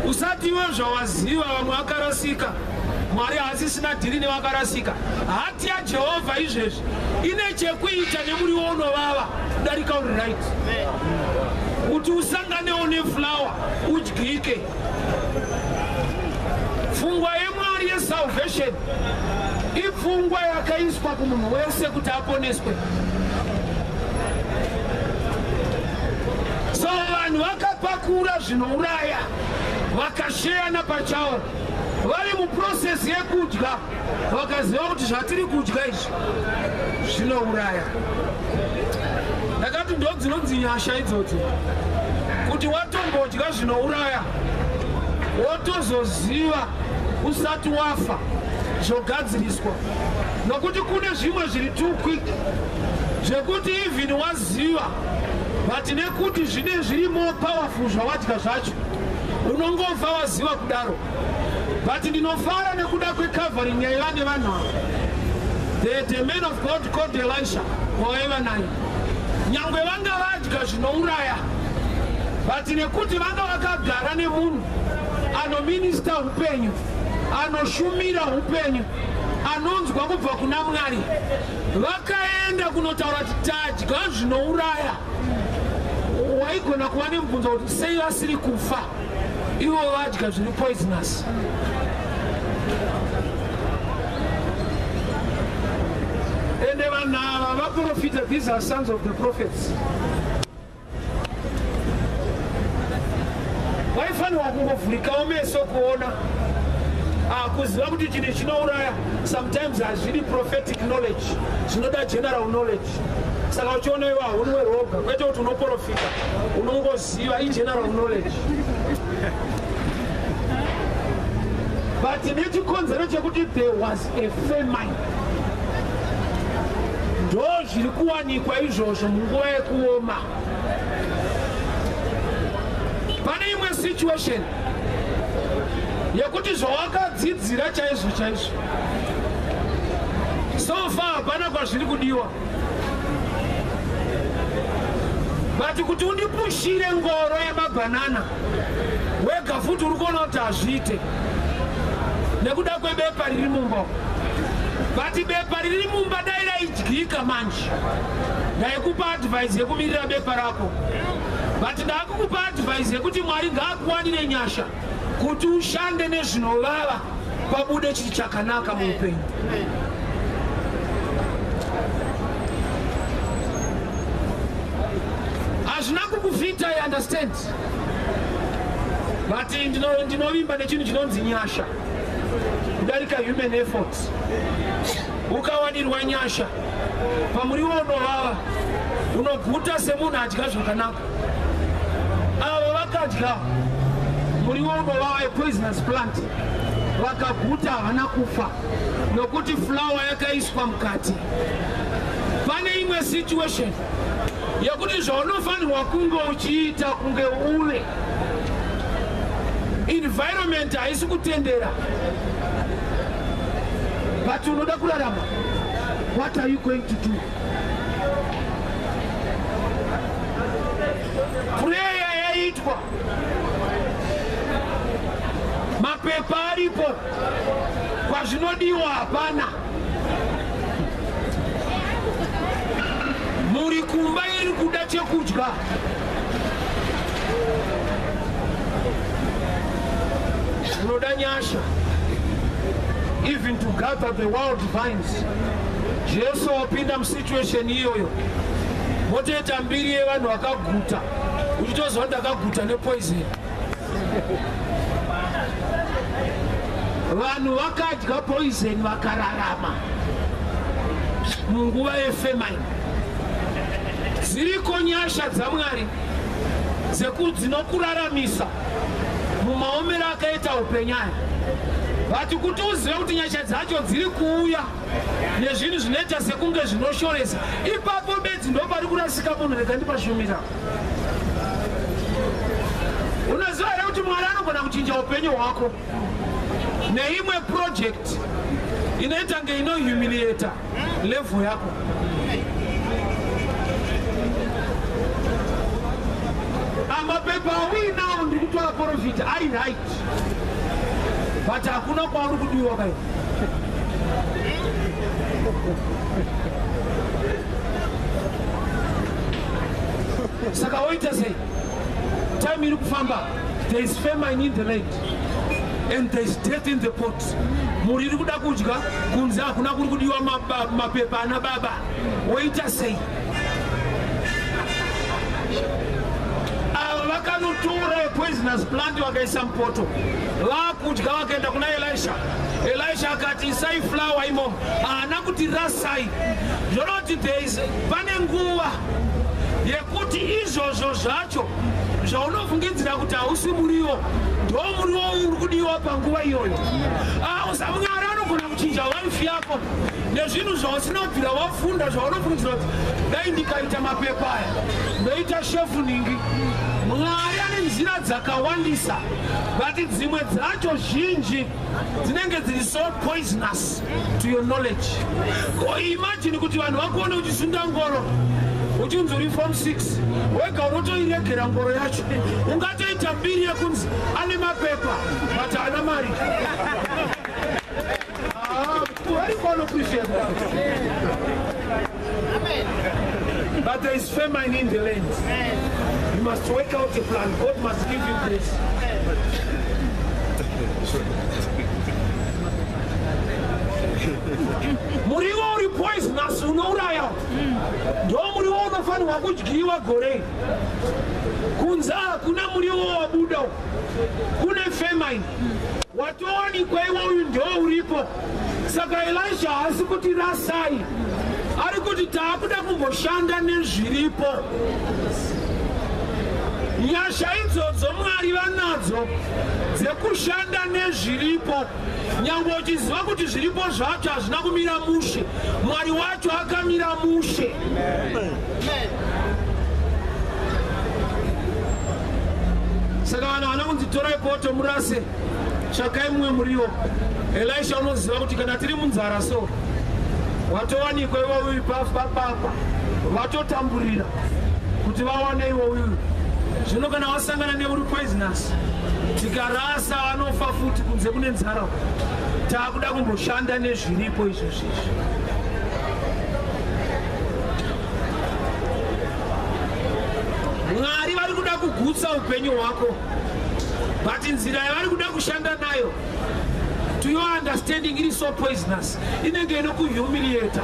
Usati iwe zvawaziva vamwe vakarasika, Mwari haasisina deal nevakarasika. Heart yaJehovha izvezvi ine chekuita nemuriwo unovava kudarika uri right, kuti usanganewo neflour udyike. Pfungwa yeMwari yesalvation ipfungwa yakaiswa kumunhu wese kuti aponeswe. So vanhu vakapakura zvinouraya, vakasheyana pachavo, vari muprocess yekudya, vakaziva kuti zvatiri kudya izvi zvinouraya. Ndakati ndo dzinonzi nyasha idzodzo, kuti watombodya zvinouraya, wotozoziva usati wafa, zvogadziriswa, nokuti kune zvimwe zviri too quick zvekuti even waziva, but nekuti zvine zviri more powerful zvawadya zvacho. Unongobva waziva kudaro. But ndinofara nekuda kwecovering yaiva nevanhu ava. The man of God called Elisha wavaiva naye, nyangwe vanga vadya zvinouraya, but nekuti vanga vakagara nemunhu anominista upenyu, anoshumira upenyu, anonzwa kubva kuna Mwari, vakaenda kunotaura kuti tadya zvinouraya. Waigona kuva nemubvunzo kuti sei vasiri kufa ivo vadya zviri poisonous. Ende vanhu ava vaprofita, these are sons of the prophets. Vaifanirwa kungovhurikawo meso kuona, kuziva kuti chinhu chinouraya. Sometimes hazvidi prophetic knowledge, zvinoda general knowledge. Saka uchiona iwe haunwe roga, kwete kuti unoprofita, unongoziva, igeneral knowledge. But nechikonzero chekuti there was a famine, ndo zviri kuwanikwa izvozvo munguva yekuoma. Pane imwe situation yekuti zvawakadzidzira chaizvo chaizvo, so far hapana kwazviri kudiwa, but kuti undipushire ngoro yemabhanana wega futi uri kuona kuti hazviite nekuda kwebepa riri mumba. But bepa riri mumba dai raidyika manje, ndaikupa advice yekumirira bepa rako. But ndakukupa advice yekuti Mwari ngaakuwanire nyasha kuti ushande nezvinovava, pabude chiri chakanaka muupenyu. Hazvina kukufita, I understand, but ndinovimba nechinhu chinonzi nyasha kudarika human effort. Ukawanirwa nyasha pamuriwo unovava, unoguta semunhu adya zvakanaka. Ava vakadya muriwo unovava, yepoisonous plant, vakaguta, havana kufa nokuti flour yakaiswa mukati. Pane imwe situation yekuti zvaunofanirwa kunge uchiita kunge uve environment haisi kutendera, but unoda kurarama. What are you going to do? Prayer yaitwa, mapepa aripo, kwazvinodiwa hapana. Muri kumba iri kuda chekudya. Unoda nyasha even to gather the wild vines. Jesu wapinda musituation iyoyo, motoita mbiri yevanhu vakaguta, uchitoziva ndakaguta nepoison. Vanhu vakadya poison vakararama munguva yefamine. Dziriko nyasha dzaMwari dzinokuraramisa mumaomero akaita upenyaya, but kuti uzive kuti nyasha dzacho dziri kuuya nezvinhu zvinoita sekunge zvinoshoresa, ipapo bedzi ndo pari kurasika munhu. Rega ndipashumira. Unoziva here kuti Mwari anogona kuchinja upenyu hwako neimwe project inoita nge inohumiliata level yako? Amapepa auinawo, ndiri kutora profita, ari right, but hakuna kwauri kudiwa kai. Saka woita sei? Time iri kufamba. There is famine in the land and there is death in the pot. Mhuri iri kuda kudya, kunze hakuna kuri kudiwa mapepa ana baba. Woita sei? Ava vakanotora poisonous plant, vakaisa mupoto, vakudya, vakaenda kuna Elisha. Elisha akati, "Isai flour imomo." Haana kuti rasai. Zvonoti there is, pane nguva yekuti izvozvo zvacho zvaunofungidzira kuti hausi muriwo, ndo muriwo uri kudiwa panguva iyoyo. Mwari anogona kuchinja life yako nezvinhu zvausinobvira wafunda, zvaunofungidzira kuti dai ndikaita mapepa aya ndoita shefu ningi. Mwari ane nzira dzakawandisa, but dzimwe dzacho zhinji dzinenge dziri so poisonous to your knowledge. Ko imagine kuti vanhu vakuone uchisunda ngoro uchinzi uri form 6, wega unotoiregera ngoro yacho. Ungatoita mbiri yekunzi ane mapepa but haana mari. Variko vanoprefer. But there is famine in the land. You must work out a plan. God must give you grace. Muriwo uri poisonous unouraya ndo muriwo unofanirwa kudyiwa gore. Kunze hakuna muriwo wabuda, kune famine. Watowanikwa iwo uyu ndo uripo. Saka Elisha haasi kuti rasai, ari kuti taakuda kumboshanda nezviripo. Nyasha idzodzo Mwari vanadzo dzekushanda nezviripo, nyange uchiziva kuti zviripo zvacho hazvina kumira mushe, Mwari wacho akamira mushe. Saka vanhu vana kunzi torai poto murase, tsvakai mumwe muriwo. Elisha unoziva kuti kana tiri munzara so watowanikwa iwo uyu papapa, vatotamburira kuti vawane iwo uyu. Zvino kana wasangana neuri poisonous, tikarasa vanofa futi, kunze kune nzara. Taakuda kumboshanda nezviripo izvozvizvi. Mwari vari kuda kugutsa upenyu hwako, but nzira yavari kuda kushanda nayo, to your understanding, iri so poisonous, inenge inokuhumiliata.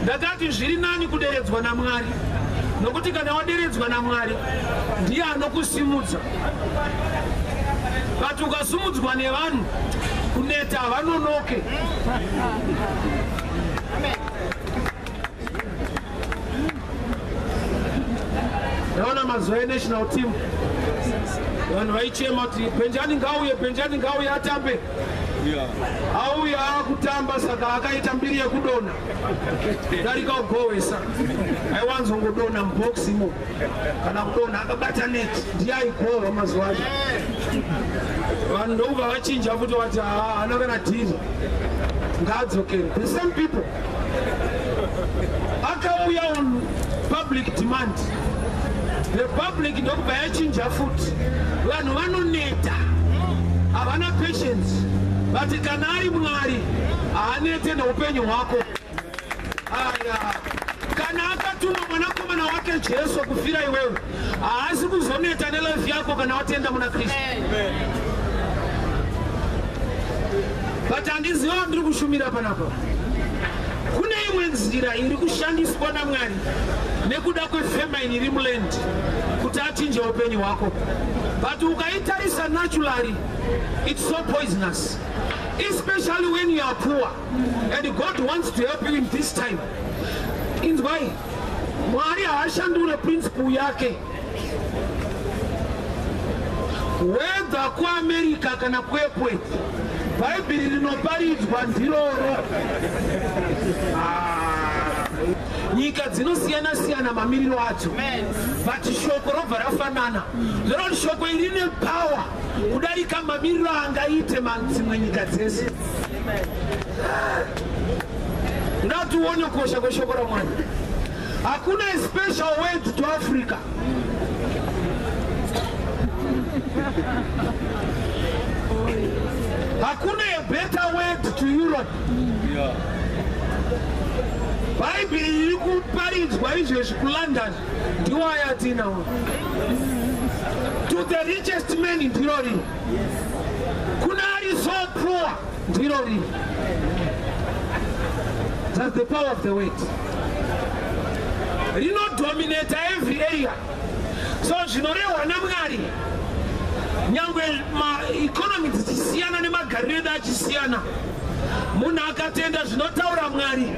Ndakati zviri nani kuderedzwa naMwari, nokuti kana waderedzwa naMwari ndiye anokusimudza. But ukasimudzwa nevanhu, kuneta havanonoke. Ndaona mazuva enational team, vanhu vaichema kuti Benjani ngauye, Benjani ngauye atambe. Auya akutamba, saka akaita mbiri yekudonha darika kugowesa. Aiwanzongodonha mubox imo, kana kudonha akabata net, ndiye aigohwa mazuva acho. Vanhu ndokubva vachinja futi, vati haa, haana kana dhiri, ngaadzokere. The same people akauya on public demand, the public ndokubva yachinja futi. Vanhu vanoneta, havana patience, but kana ari Mwari haanete neupenyu hwako. Aya, kana akatuma mwanakomana wake Jesu kufira iwewe, haasi kuzoneta nelife yako kana watenda muna Kristu. But handiziva ndiri kushumira panapa. Kune imwe nzira iri kushandiswa naMwari nekuda kwefamine iri muland kuti achinje upenyu hwako, but ukaitarisa naturally, it's so poisonous, especially when you are poor and God wants to help you in this time. Inzwai, Mwari haashandure principle yake, whether kuAmerica kana kuEpworth, Bhaibheri rinoparidzwa ndiroro. Ah, nyika dzinosiyana-siyana mamiriro adzo, but shoko robva rafanana. Zvoreva kuti shoko iri rine power kudarika mamiriro angaite dzimwe nyika dzese. Ngatione kukosha kweshoko raMwari. Hakuna a special word to Africa. Hakuna a better word to Europe. Bhaibheri riri kuparidzwa izvezvi kuLondon ndiwaya atinawo. To the richest man ndiro riri, kuna ari so poor ndiro riri. That's the power of the word. Rinodominata every area. So zvinorehwa naMwari, nyangwe maeconomy dzichisiyana nemagariro edu achisiyana, munhu akatenda zvinotaura Mwari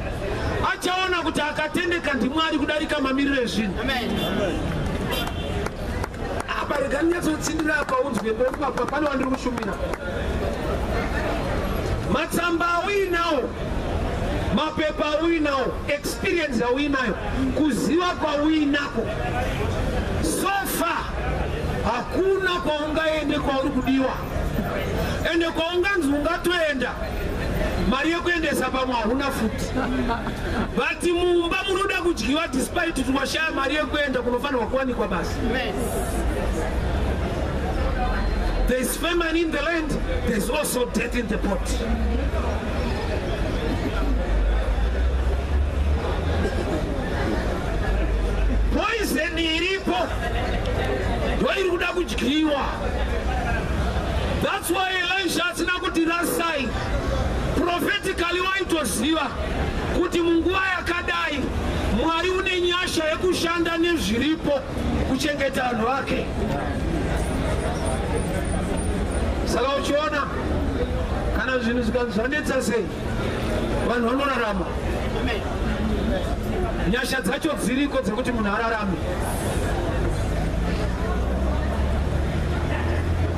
achaona kuti akatendeka ndiMwari kudarika mamiriro ezvinhu. Apa rega ndinyatsotsindirira apa unzwe. Ndopapa pane wandiri kushumira. Matsamba auinawo, mapepa auinawo, experience auinayo, kuziva kwauinako. Hakuna kwaungaende kwauri kudiwa, ende kwaunganzi ungatoenda, mari yekuendesa pamwe hauna futi, but mumba munoda kudyiwa despite kuti washaya mari yekuenda kunofanirwa kuwanikwa basa. There is famine in the land, there is also death in the pot. Poison iripo ndoiri kuda kudyiwa. That's why Elisha asina kuti rasai. Prophetically waitoziva kuti munguva yakadai Mwari une nyasha yekushanda nezviripo kuchengeta vanhu vake. Saka uchiona kana zvinhu zvikanzi zvanetsa sei, vanhu vanorarama. Nyasha dzacho dziriko dzekuti munhu ararame.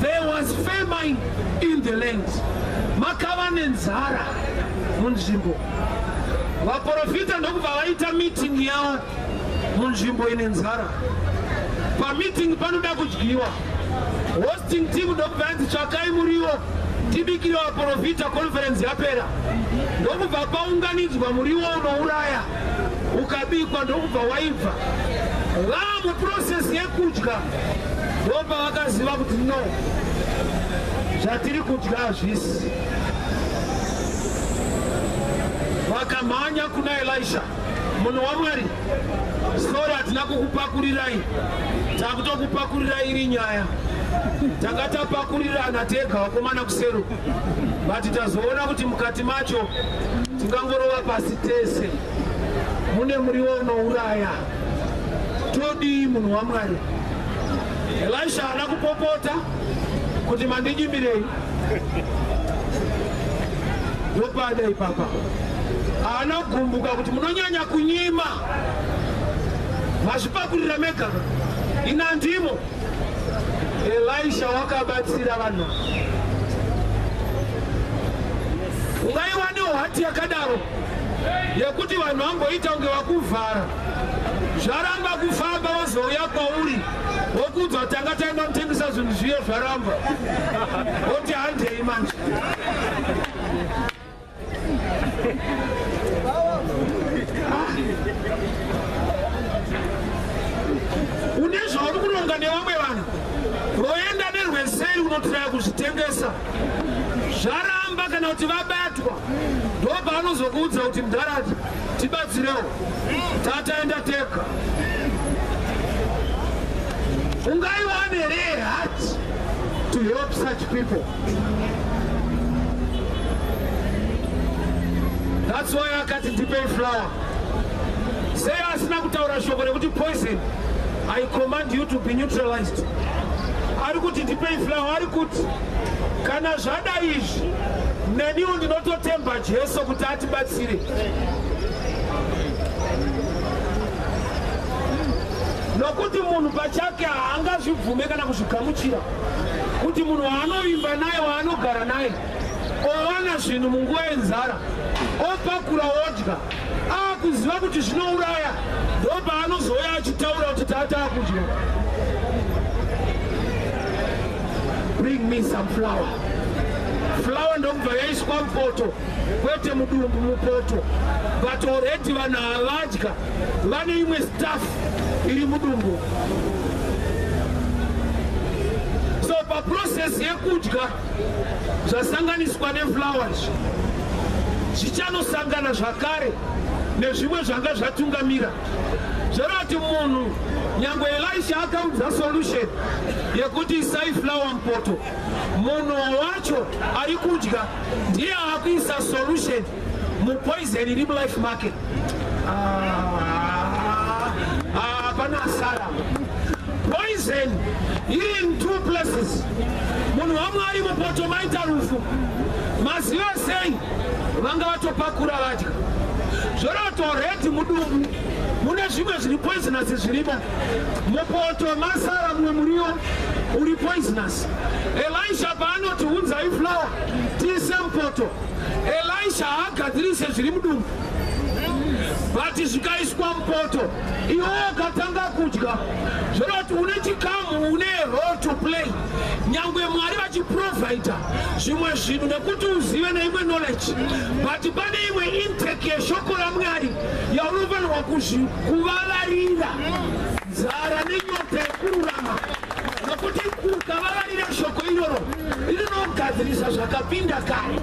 There was famine in the land. Makava nenzara munzvimbo. Vaprofita ndokubva vaita meeting yavo munzvimbo ine nzara. Pameeting panoda kudyiwa. Hosting team ndokubva yanzi tsvakai muriwo tibikire vaprofita, conference yapera. Ndokubva paunganidzwa muriwo unouraya, ukabikwa ndokubva waibva. Vaamuprocess yekudya ndobva vakaziva kuti no, zvatiri kudya hazvisi. Vakamhanya kuna Elisha, munhu waMwari, sorry hatina kukupakurirai, takutokupakurirai iri nyaya. Tanga tapakurirana tega vakomana kusero, but tazoona kuti mukati macho tingangorova pasi tese, mune muriwo unouraya. Todii munhu waMwari? Elisha haana kupopota kuti mandinyimirei, ndopada ipapa. Haana kugumbuka kuti munonyanya kunyima, mazvipakurira mega, ina ndimo. Elisha wakabatsira vanhu. Ungaiwanewo heart yakadaro yekuti vanhu vamboita kunge vakuvhara, zvaramba kufamba, vozouya kwauri wokuudzwa tanga taenda kutengesa zvinhu zviye zvaramba, woti handei manje. Une zvauri kuronga nevamwe vanhu, roenda nerweseri unotiraya kuzvitengesa, zvaramba kana kuti vabatwa, ndopavanozokuudza kuti mudharati tibatsirewo, tataenda tega. Ungaiwane here heart to help such people? That's why akati ndipei flour. Sei asina kutaura shoko rekuti poison, I command you to be neutralized? Ari kuti ndipei flour, ari kuti kana zvada izvi neniwo ndinototemba Jesu kuti atibatsire. Nokuti munhu pachake haangazvibvume kana kuzvigamuchira kuti munhu waanovimba naye, waanogara naye, owana zvinhu munguva yenzara, opakura odya, akuziva kuti zvinouraya, ndopaanozouya achitaura kuti tata akudya, bring me some flour. Flour ndokubva yaiswa mupoto, kwete mudumbu, mupoto, but already vanhu havadya, vane imwe stuff iri mudumbu. So paprocess yekudya zvasanganiswa neflour, zvichanosangana zvakare nezvimwe zvanga zvatungamira. Zvoreva kuti munhu, nyangwe Elisha akaudza solution yekuti isai flour mupoto, munhu wacho ari kudya ndiye akuisa solution mupoison iri mulife market. Hapana asara. Poison iri in two places. Munhu waMwari, mupoto maita rufu. Maziva sei? Vanga vatopakura vadya. Zvoreva kuti already mudumbu mune zvimwe zviri poisonous zvirimo. Mupoto masara mumwe muriwo uri poisonous. Elisha paanoti unzai flour tiise mupoto, Elisha haagadzirise zviri mudumbu, but zvikaiswa mupoto, iwe ukatanga kudya, zvoreva kuti une chikamu une a role to play. Nyangwe Mwari vachiprovhaida zvimwe zvinhu nekuti uzive neimwe knowledge, but pane imwe intake yeshoko raMwari yaunofanirwa kuvavarira nzara nenyota yekururama, nokuti ukavavarira shoko iroro rinogadzirisa zvakapinda kare.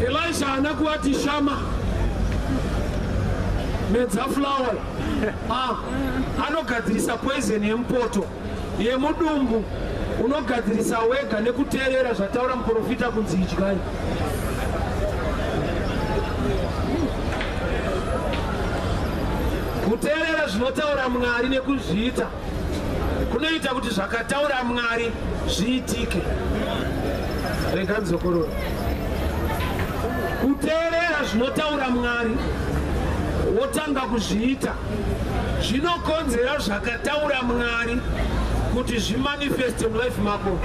Elisha haana kuvati shama medza flower. Anogadzirisa poison yemupoto yemudumbu, unogadzirisa wega nekuteerera zvataura muprofita kunzi idyai. Kuteerera zvinotaura Mwari nekuzviita kunoita kuti zvakataura Mwari zviitike. Rega ndidzokorore. Kuteerera zvinotaura Mwari wotanga kuzviita zvinokonzera zvakataura Mwari kuti zvimanifeste mulife mako.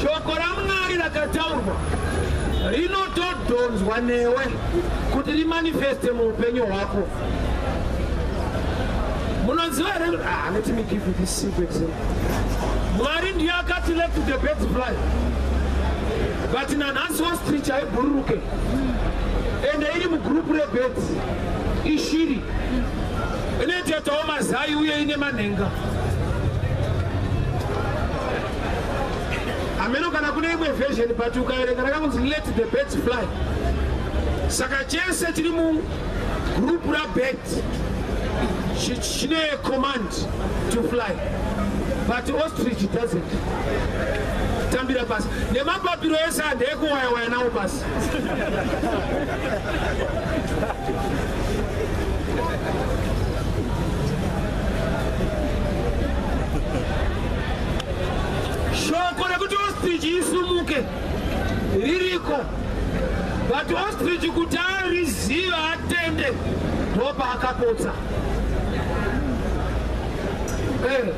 Shoko raMwari rakataurwa rinotodhonzwa newe kuti rimanifeste muupenyu hwako. Munoziva here? Let me give you this simple example. Mwari ndiye akati let the birds fly, but nanhasi ostrich haibhururuke, ende iri mugroup rebirds, ishiri inoitetawo mazai uye ine manhenga. Hameno kana kune imwe version, but ukaverenga rakanzi let the birds fly. Saka chese chiri mugroup rabird chine command to fly, but ostrich doesn't. Tambira pasi nemapapiro ese andeyekuwayawaya nawo pasi. Shoko rekuti ostrich isumuke ririko, but ostrich kuti ariziva atende ndopaakapotsa. Hey,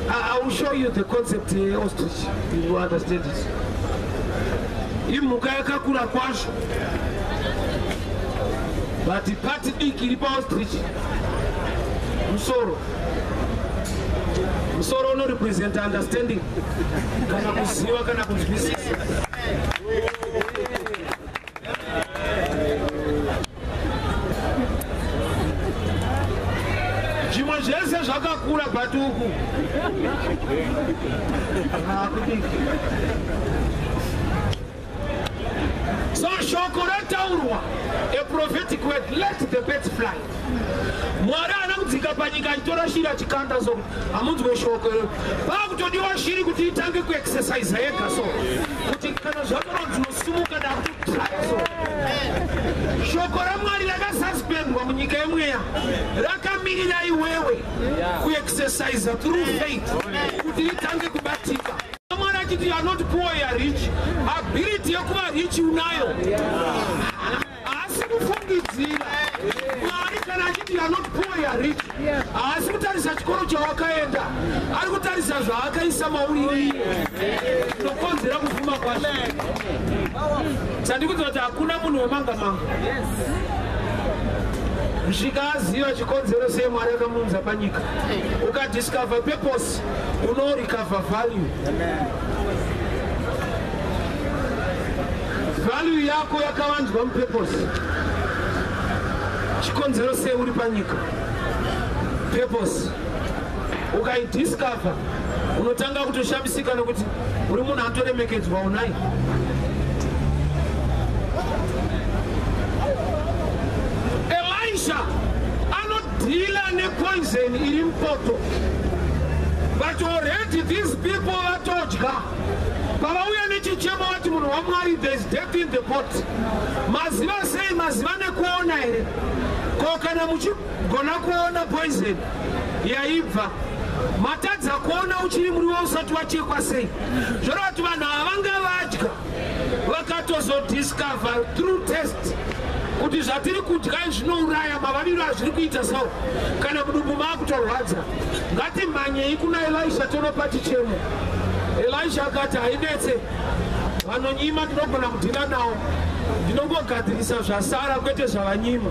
I will show you the concept yeostrich, you will understand it. Imhuka yakakura kwazvo, but pati diki iri paostrich musoro. Musoro unorepresenta understanding, kana kuziva kana kunzwisisa. Zvimwe zvese zvakakura, but uku hakudiki. So shoko rataurwa, a prophetic word, let the birds fly. Mwari haana kudzika panyika achitora shiri achikanda, so hamunzwe shoko iro. Paakutodiwa shiri kuti itange kuexercise yega, so kuti kana zvataura dzinosumuka, dakutotraya. So shoko raMwari rakasuspendwa munyika yemweya, rakamirira iwewe kuexercise through faith kuti ritange kubatika. Mwari achiti you are not poor, you are rich, ability yekuva rich unayo, haasi kufungidzira. Mwari kana achiti you are not poor, you are rich, haasi kutarisa chikoro chawakaenda, ari kutarisa zvaakaisa mauri iye zvinokonzera kufuma kwazvo. Sandikuudza kuti hakuna munhu wemanga manga kusvika aziva chikonzero sei Mwari akamuunza panyika. Ukadiscover purpose, unorecover value. Value yako yakavanzwa mupurpose, chikonzero sei uri panyika. Purpose ukaidiscover, unotanga kutoshamisika nekuti uri munhu atoremekedzwa unai. Elisha anodeala nepoison iri mupoto, but already these people vatodya. Pavauya nechichemo vati, "Munhu waMwari, there is death in the pot." Maziva sei? Maziva nekuona here? Ko kana muchigona kuona poison yaibva, matadza kuona uchiri muriwo usati wachekwa sei? Zvoreva kuti vanhu ava vanga vadya, vakatozodiscover through test kuti zvatiri kudya zvinouraya, mavaviro azviri kuita. So kana mudumbu maakutorwadza, ngatimhanyei kuna Elisha tonopa chichemo. Elisha akati, "Hainetse, vanonyima ndinogona kudeala nawo." Ndinongogadzirisa zvasara kwete zvavanyima.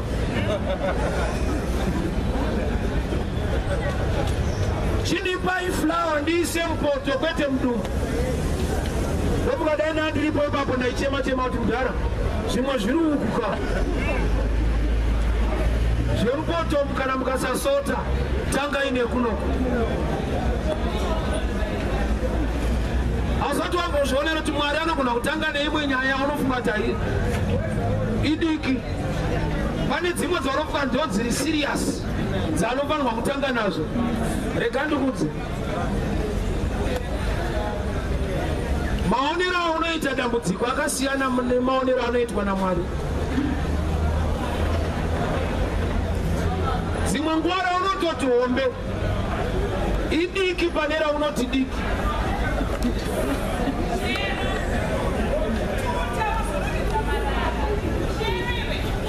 Chindipai flour ndiise mupoto kwete mudumbu. Ndopukadai ndandiripo ipapo ndaichema chema kuti mudhara zvimwe zviri uku ka. Zvemupoto kana mukasasota tangai nekunoku. Asati wambozvionera kuti Mwari anogona kutanga neimwe nyaya unofunga kuti idiki. Pane dzimwe dzaunofunga ndo dziri serious dzanofanirwa kutanga nazvo. Rega ndikudze. Maonero aunoita dambudziko akasiyana nemaonero anoitwa naMwari. Dzimwe nguva raunototi hombe idiki pane raunoti diki.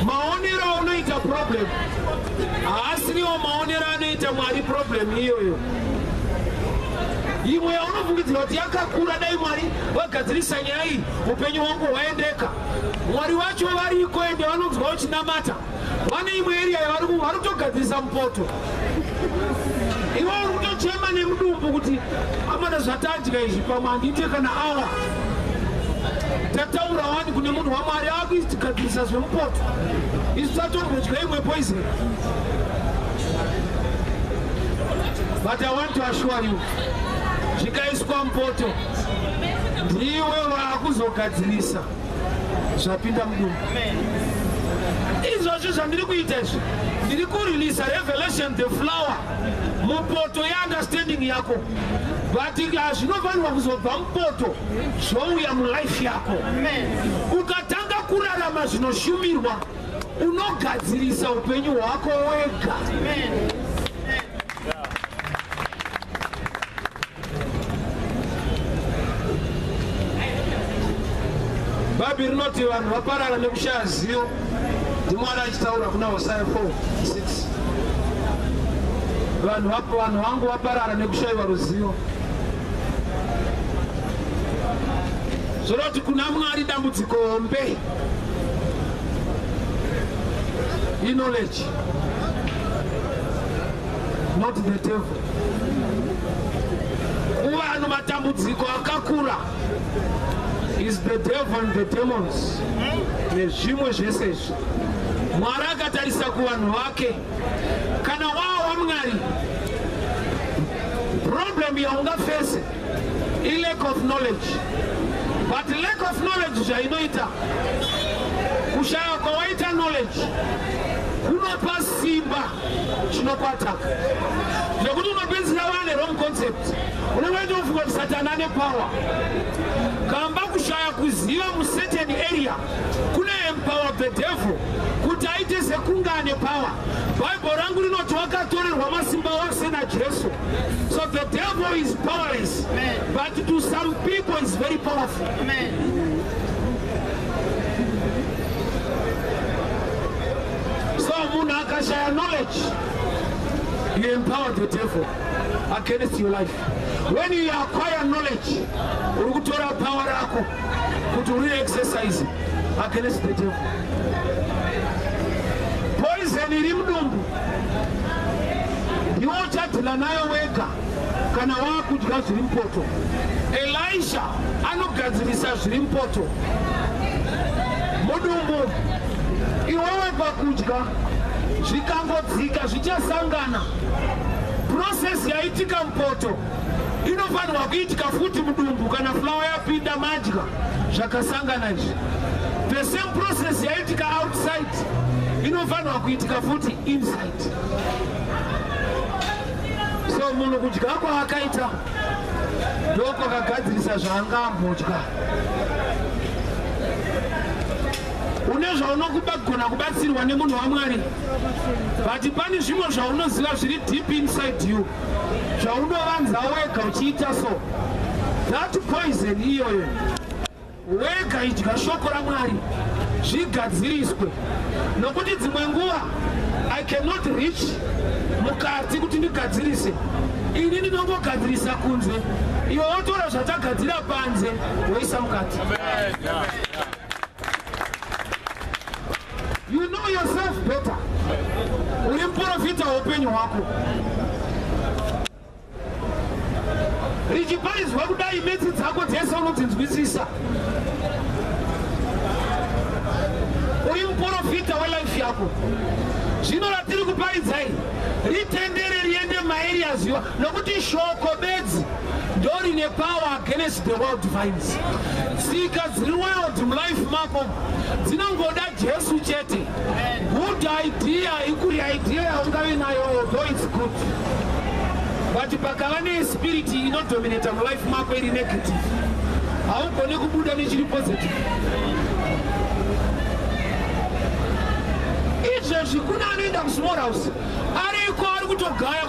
Maonero aunoita problem haasiriwo maonero anoita Mwari problem iyoyo. Imwe yaunofungidzira kuti yakakura, dai Mwari vagadzirisa nyaya iyi upenyu hwangu hwaendeka. Mwari wacho variko ende vanonzwa uchinamata. Vane imwe area yavari kutogadzirisa mupoto. Iwe uri kutochema nemudumbu kuti amana zvatadya izvi pamwe handiite kana awa. Tataura wani kune munhu waMwari akutigadzirisa zvemupoto. Isu tatombodya imwe poison. But I want to assure you, zvikaiswa mupoto ndiwe vaakuzogadzirisa zvapinda mudumbu. Izvozvo zvandiri kuita izvi, ndiri kureleasa revelation the flour mupoto yeunderstanding yako, but hazvinofanirwa kuzobva mupoto zvouya mulife yako. Ukatanga kurarama zvinoshumirwa unogadzirisa upenyu hwako wega. Bhaibheri rinoti vanhu vaparara nekushaya zivo. NdiMwari achitaura kuna Hosea 4:6. Vanhu vangu vaparara nekushayiwa ruzivo. Zvoroti kuna Mwari dambudziko hombe iknowledge, not the devil. Kuvanhu matambudziko akakura is the devil and the demons nezvimwe zvese izvi. Mwari akatarisa kuvanhu vake, kana wava waMwari, problem yaungafese ilack of knowledge. But lack of knowledge zvainoita, kushaya kwawaita knowledge kunopa simba chinokwataka, zvekuti unopedzisira vane wrong concept. Unenge waitofunga kuti Satani ane power. Kamba kushaya kuziva mucertain area kune empower the devil kuti aite sekunge ane power. Bhaibheri rangu rinoti wakatorerwa masimba wose naJesu. So the devil is powerless, but to some people is very powerful. Amen. So munhu akashaya knowledge, you empower the devil against your life. When you acquire knowledge, uri kutora power rako kuti uri exercise against the devil. Poison iri mudumbu ndiwo uchadhila nayo wega kana waakudya zviri mupoto. Elisha anogadzirisa zviri mupoto. Mudumbu iwewe pakudya zvikangodzika zvichasangana. Process yaitika mupoto inofanirwa kuitika futi mudumbu kana flour yapinda madya zvakasangana izvi. The same process yaitika outside inofanirwa kuitika futi inside. So munhu kudya kwaakaita ndokwakagadzirisa zvaanga ambodya. Une zvaunogona kubatsirwa nemunhu waMwari, but pane zvimwe zvaunoziva zviri deep inside you zvaunovanza wega uchiita. So that poison iyoyo wega idya shoko raMwari zvigadziriswe, nokuti dzimwe nguva I cannot reach mukati kuti ndigadzirise. Ini ndinongogadzirisa kunze, iwe wotora zvatagadzira panze woisa mukati. Know yourself better. Uri muprofita weupenyu hwako. Richiparidzwa kudai, maths dzako dzese unodzinzwisisa. Uri muprofita welife yako. Zvino ratiri kuparidzai ritendere riende maareas iwa, nokuti shoko bedzi ndorine power against the wild vines. Tsika dziri wild mulife mako dzinongoda Jesu chete. Good idea ikuri idea yaungave nayo, although it's good, but pakava nespirit inodominata mulife mako iri negative, haugoni kubuda nechiri positive. Izvezvi kuna anoenda kusmall house ariko, ari kutogaya.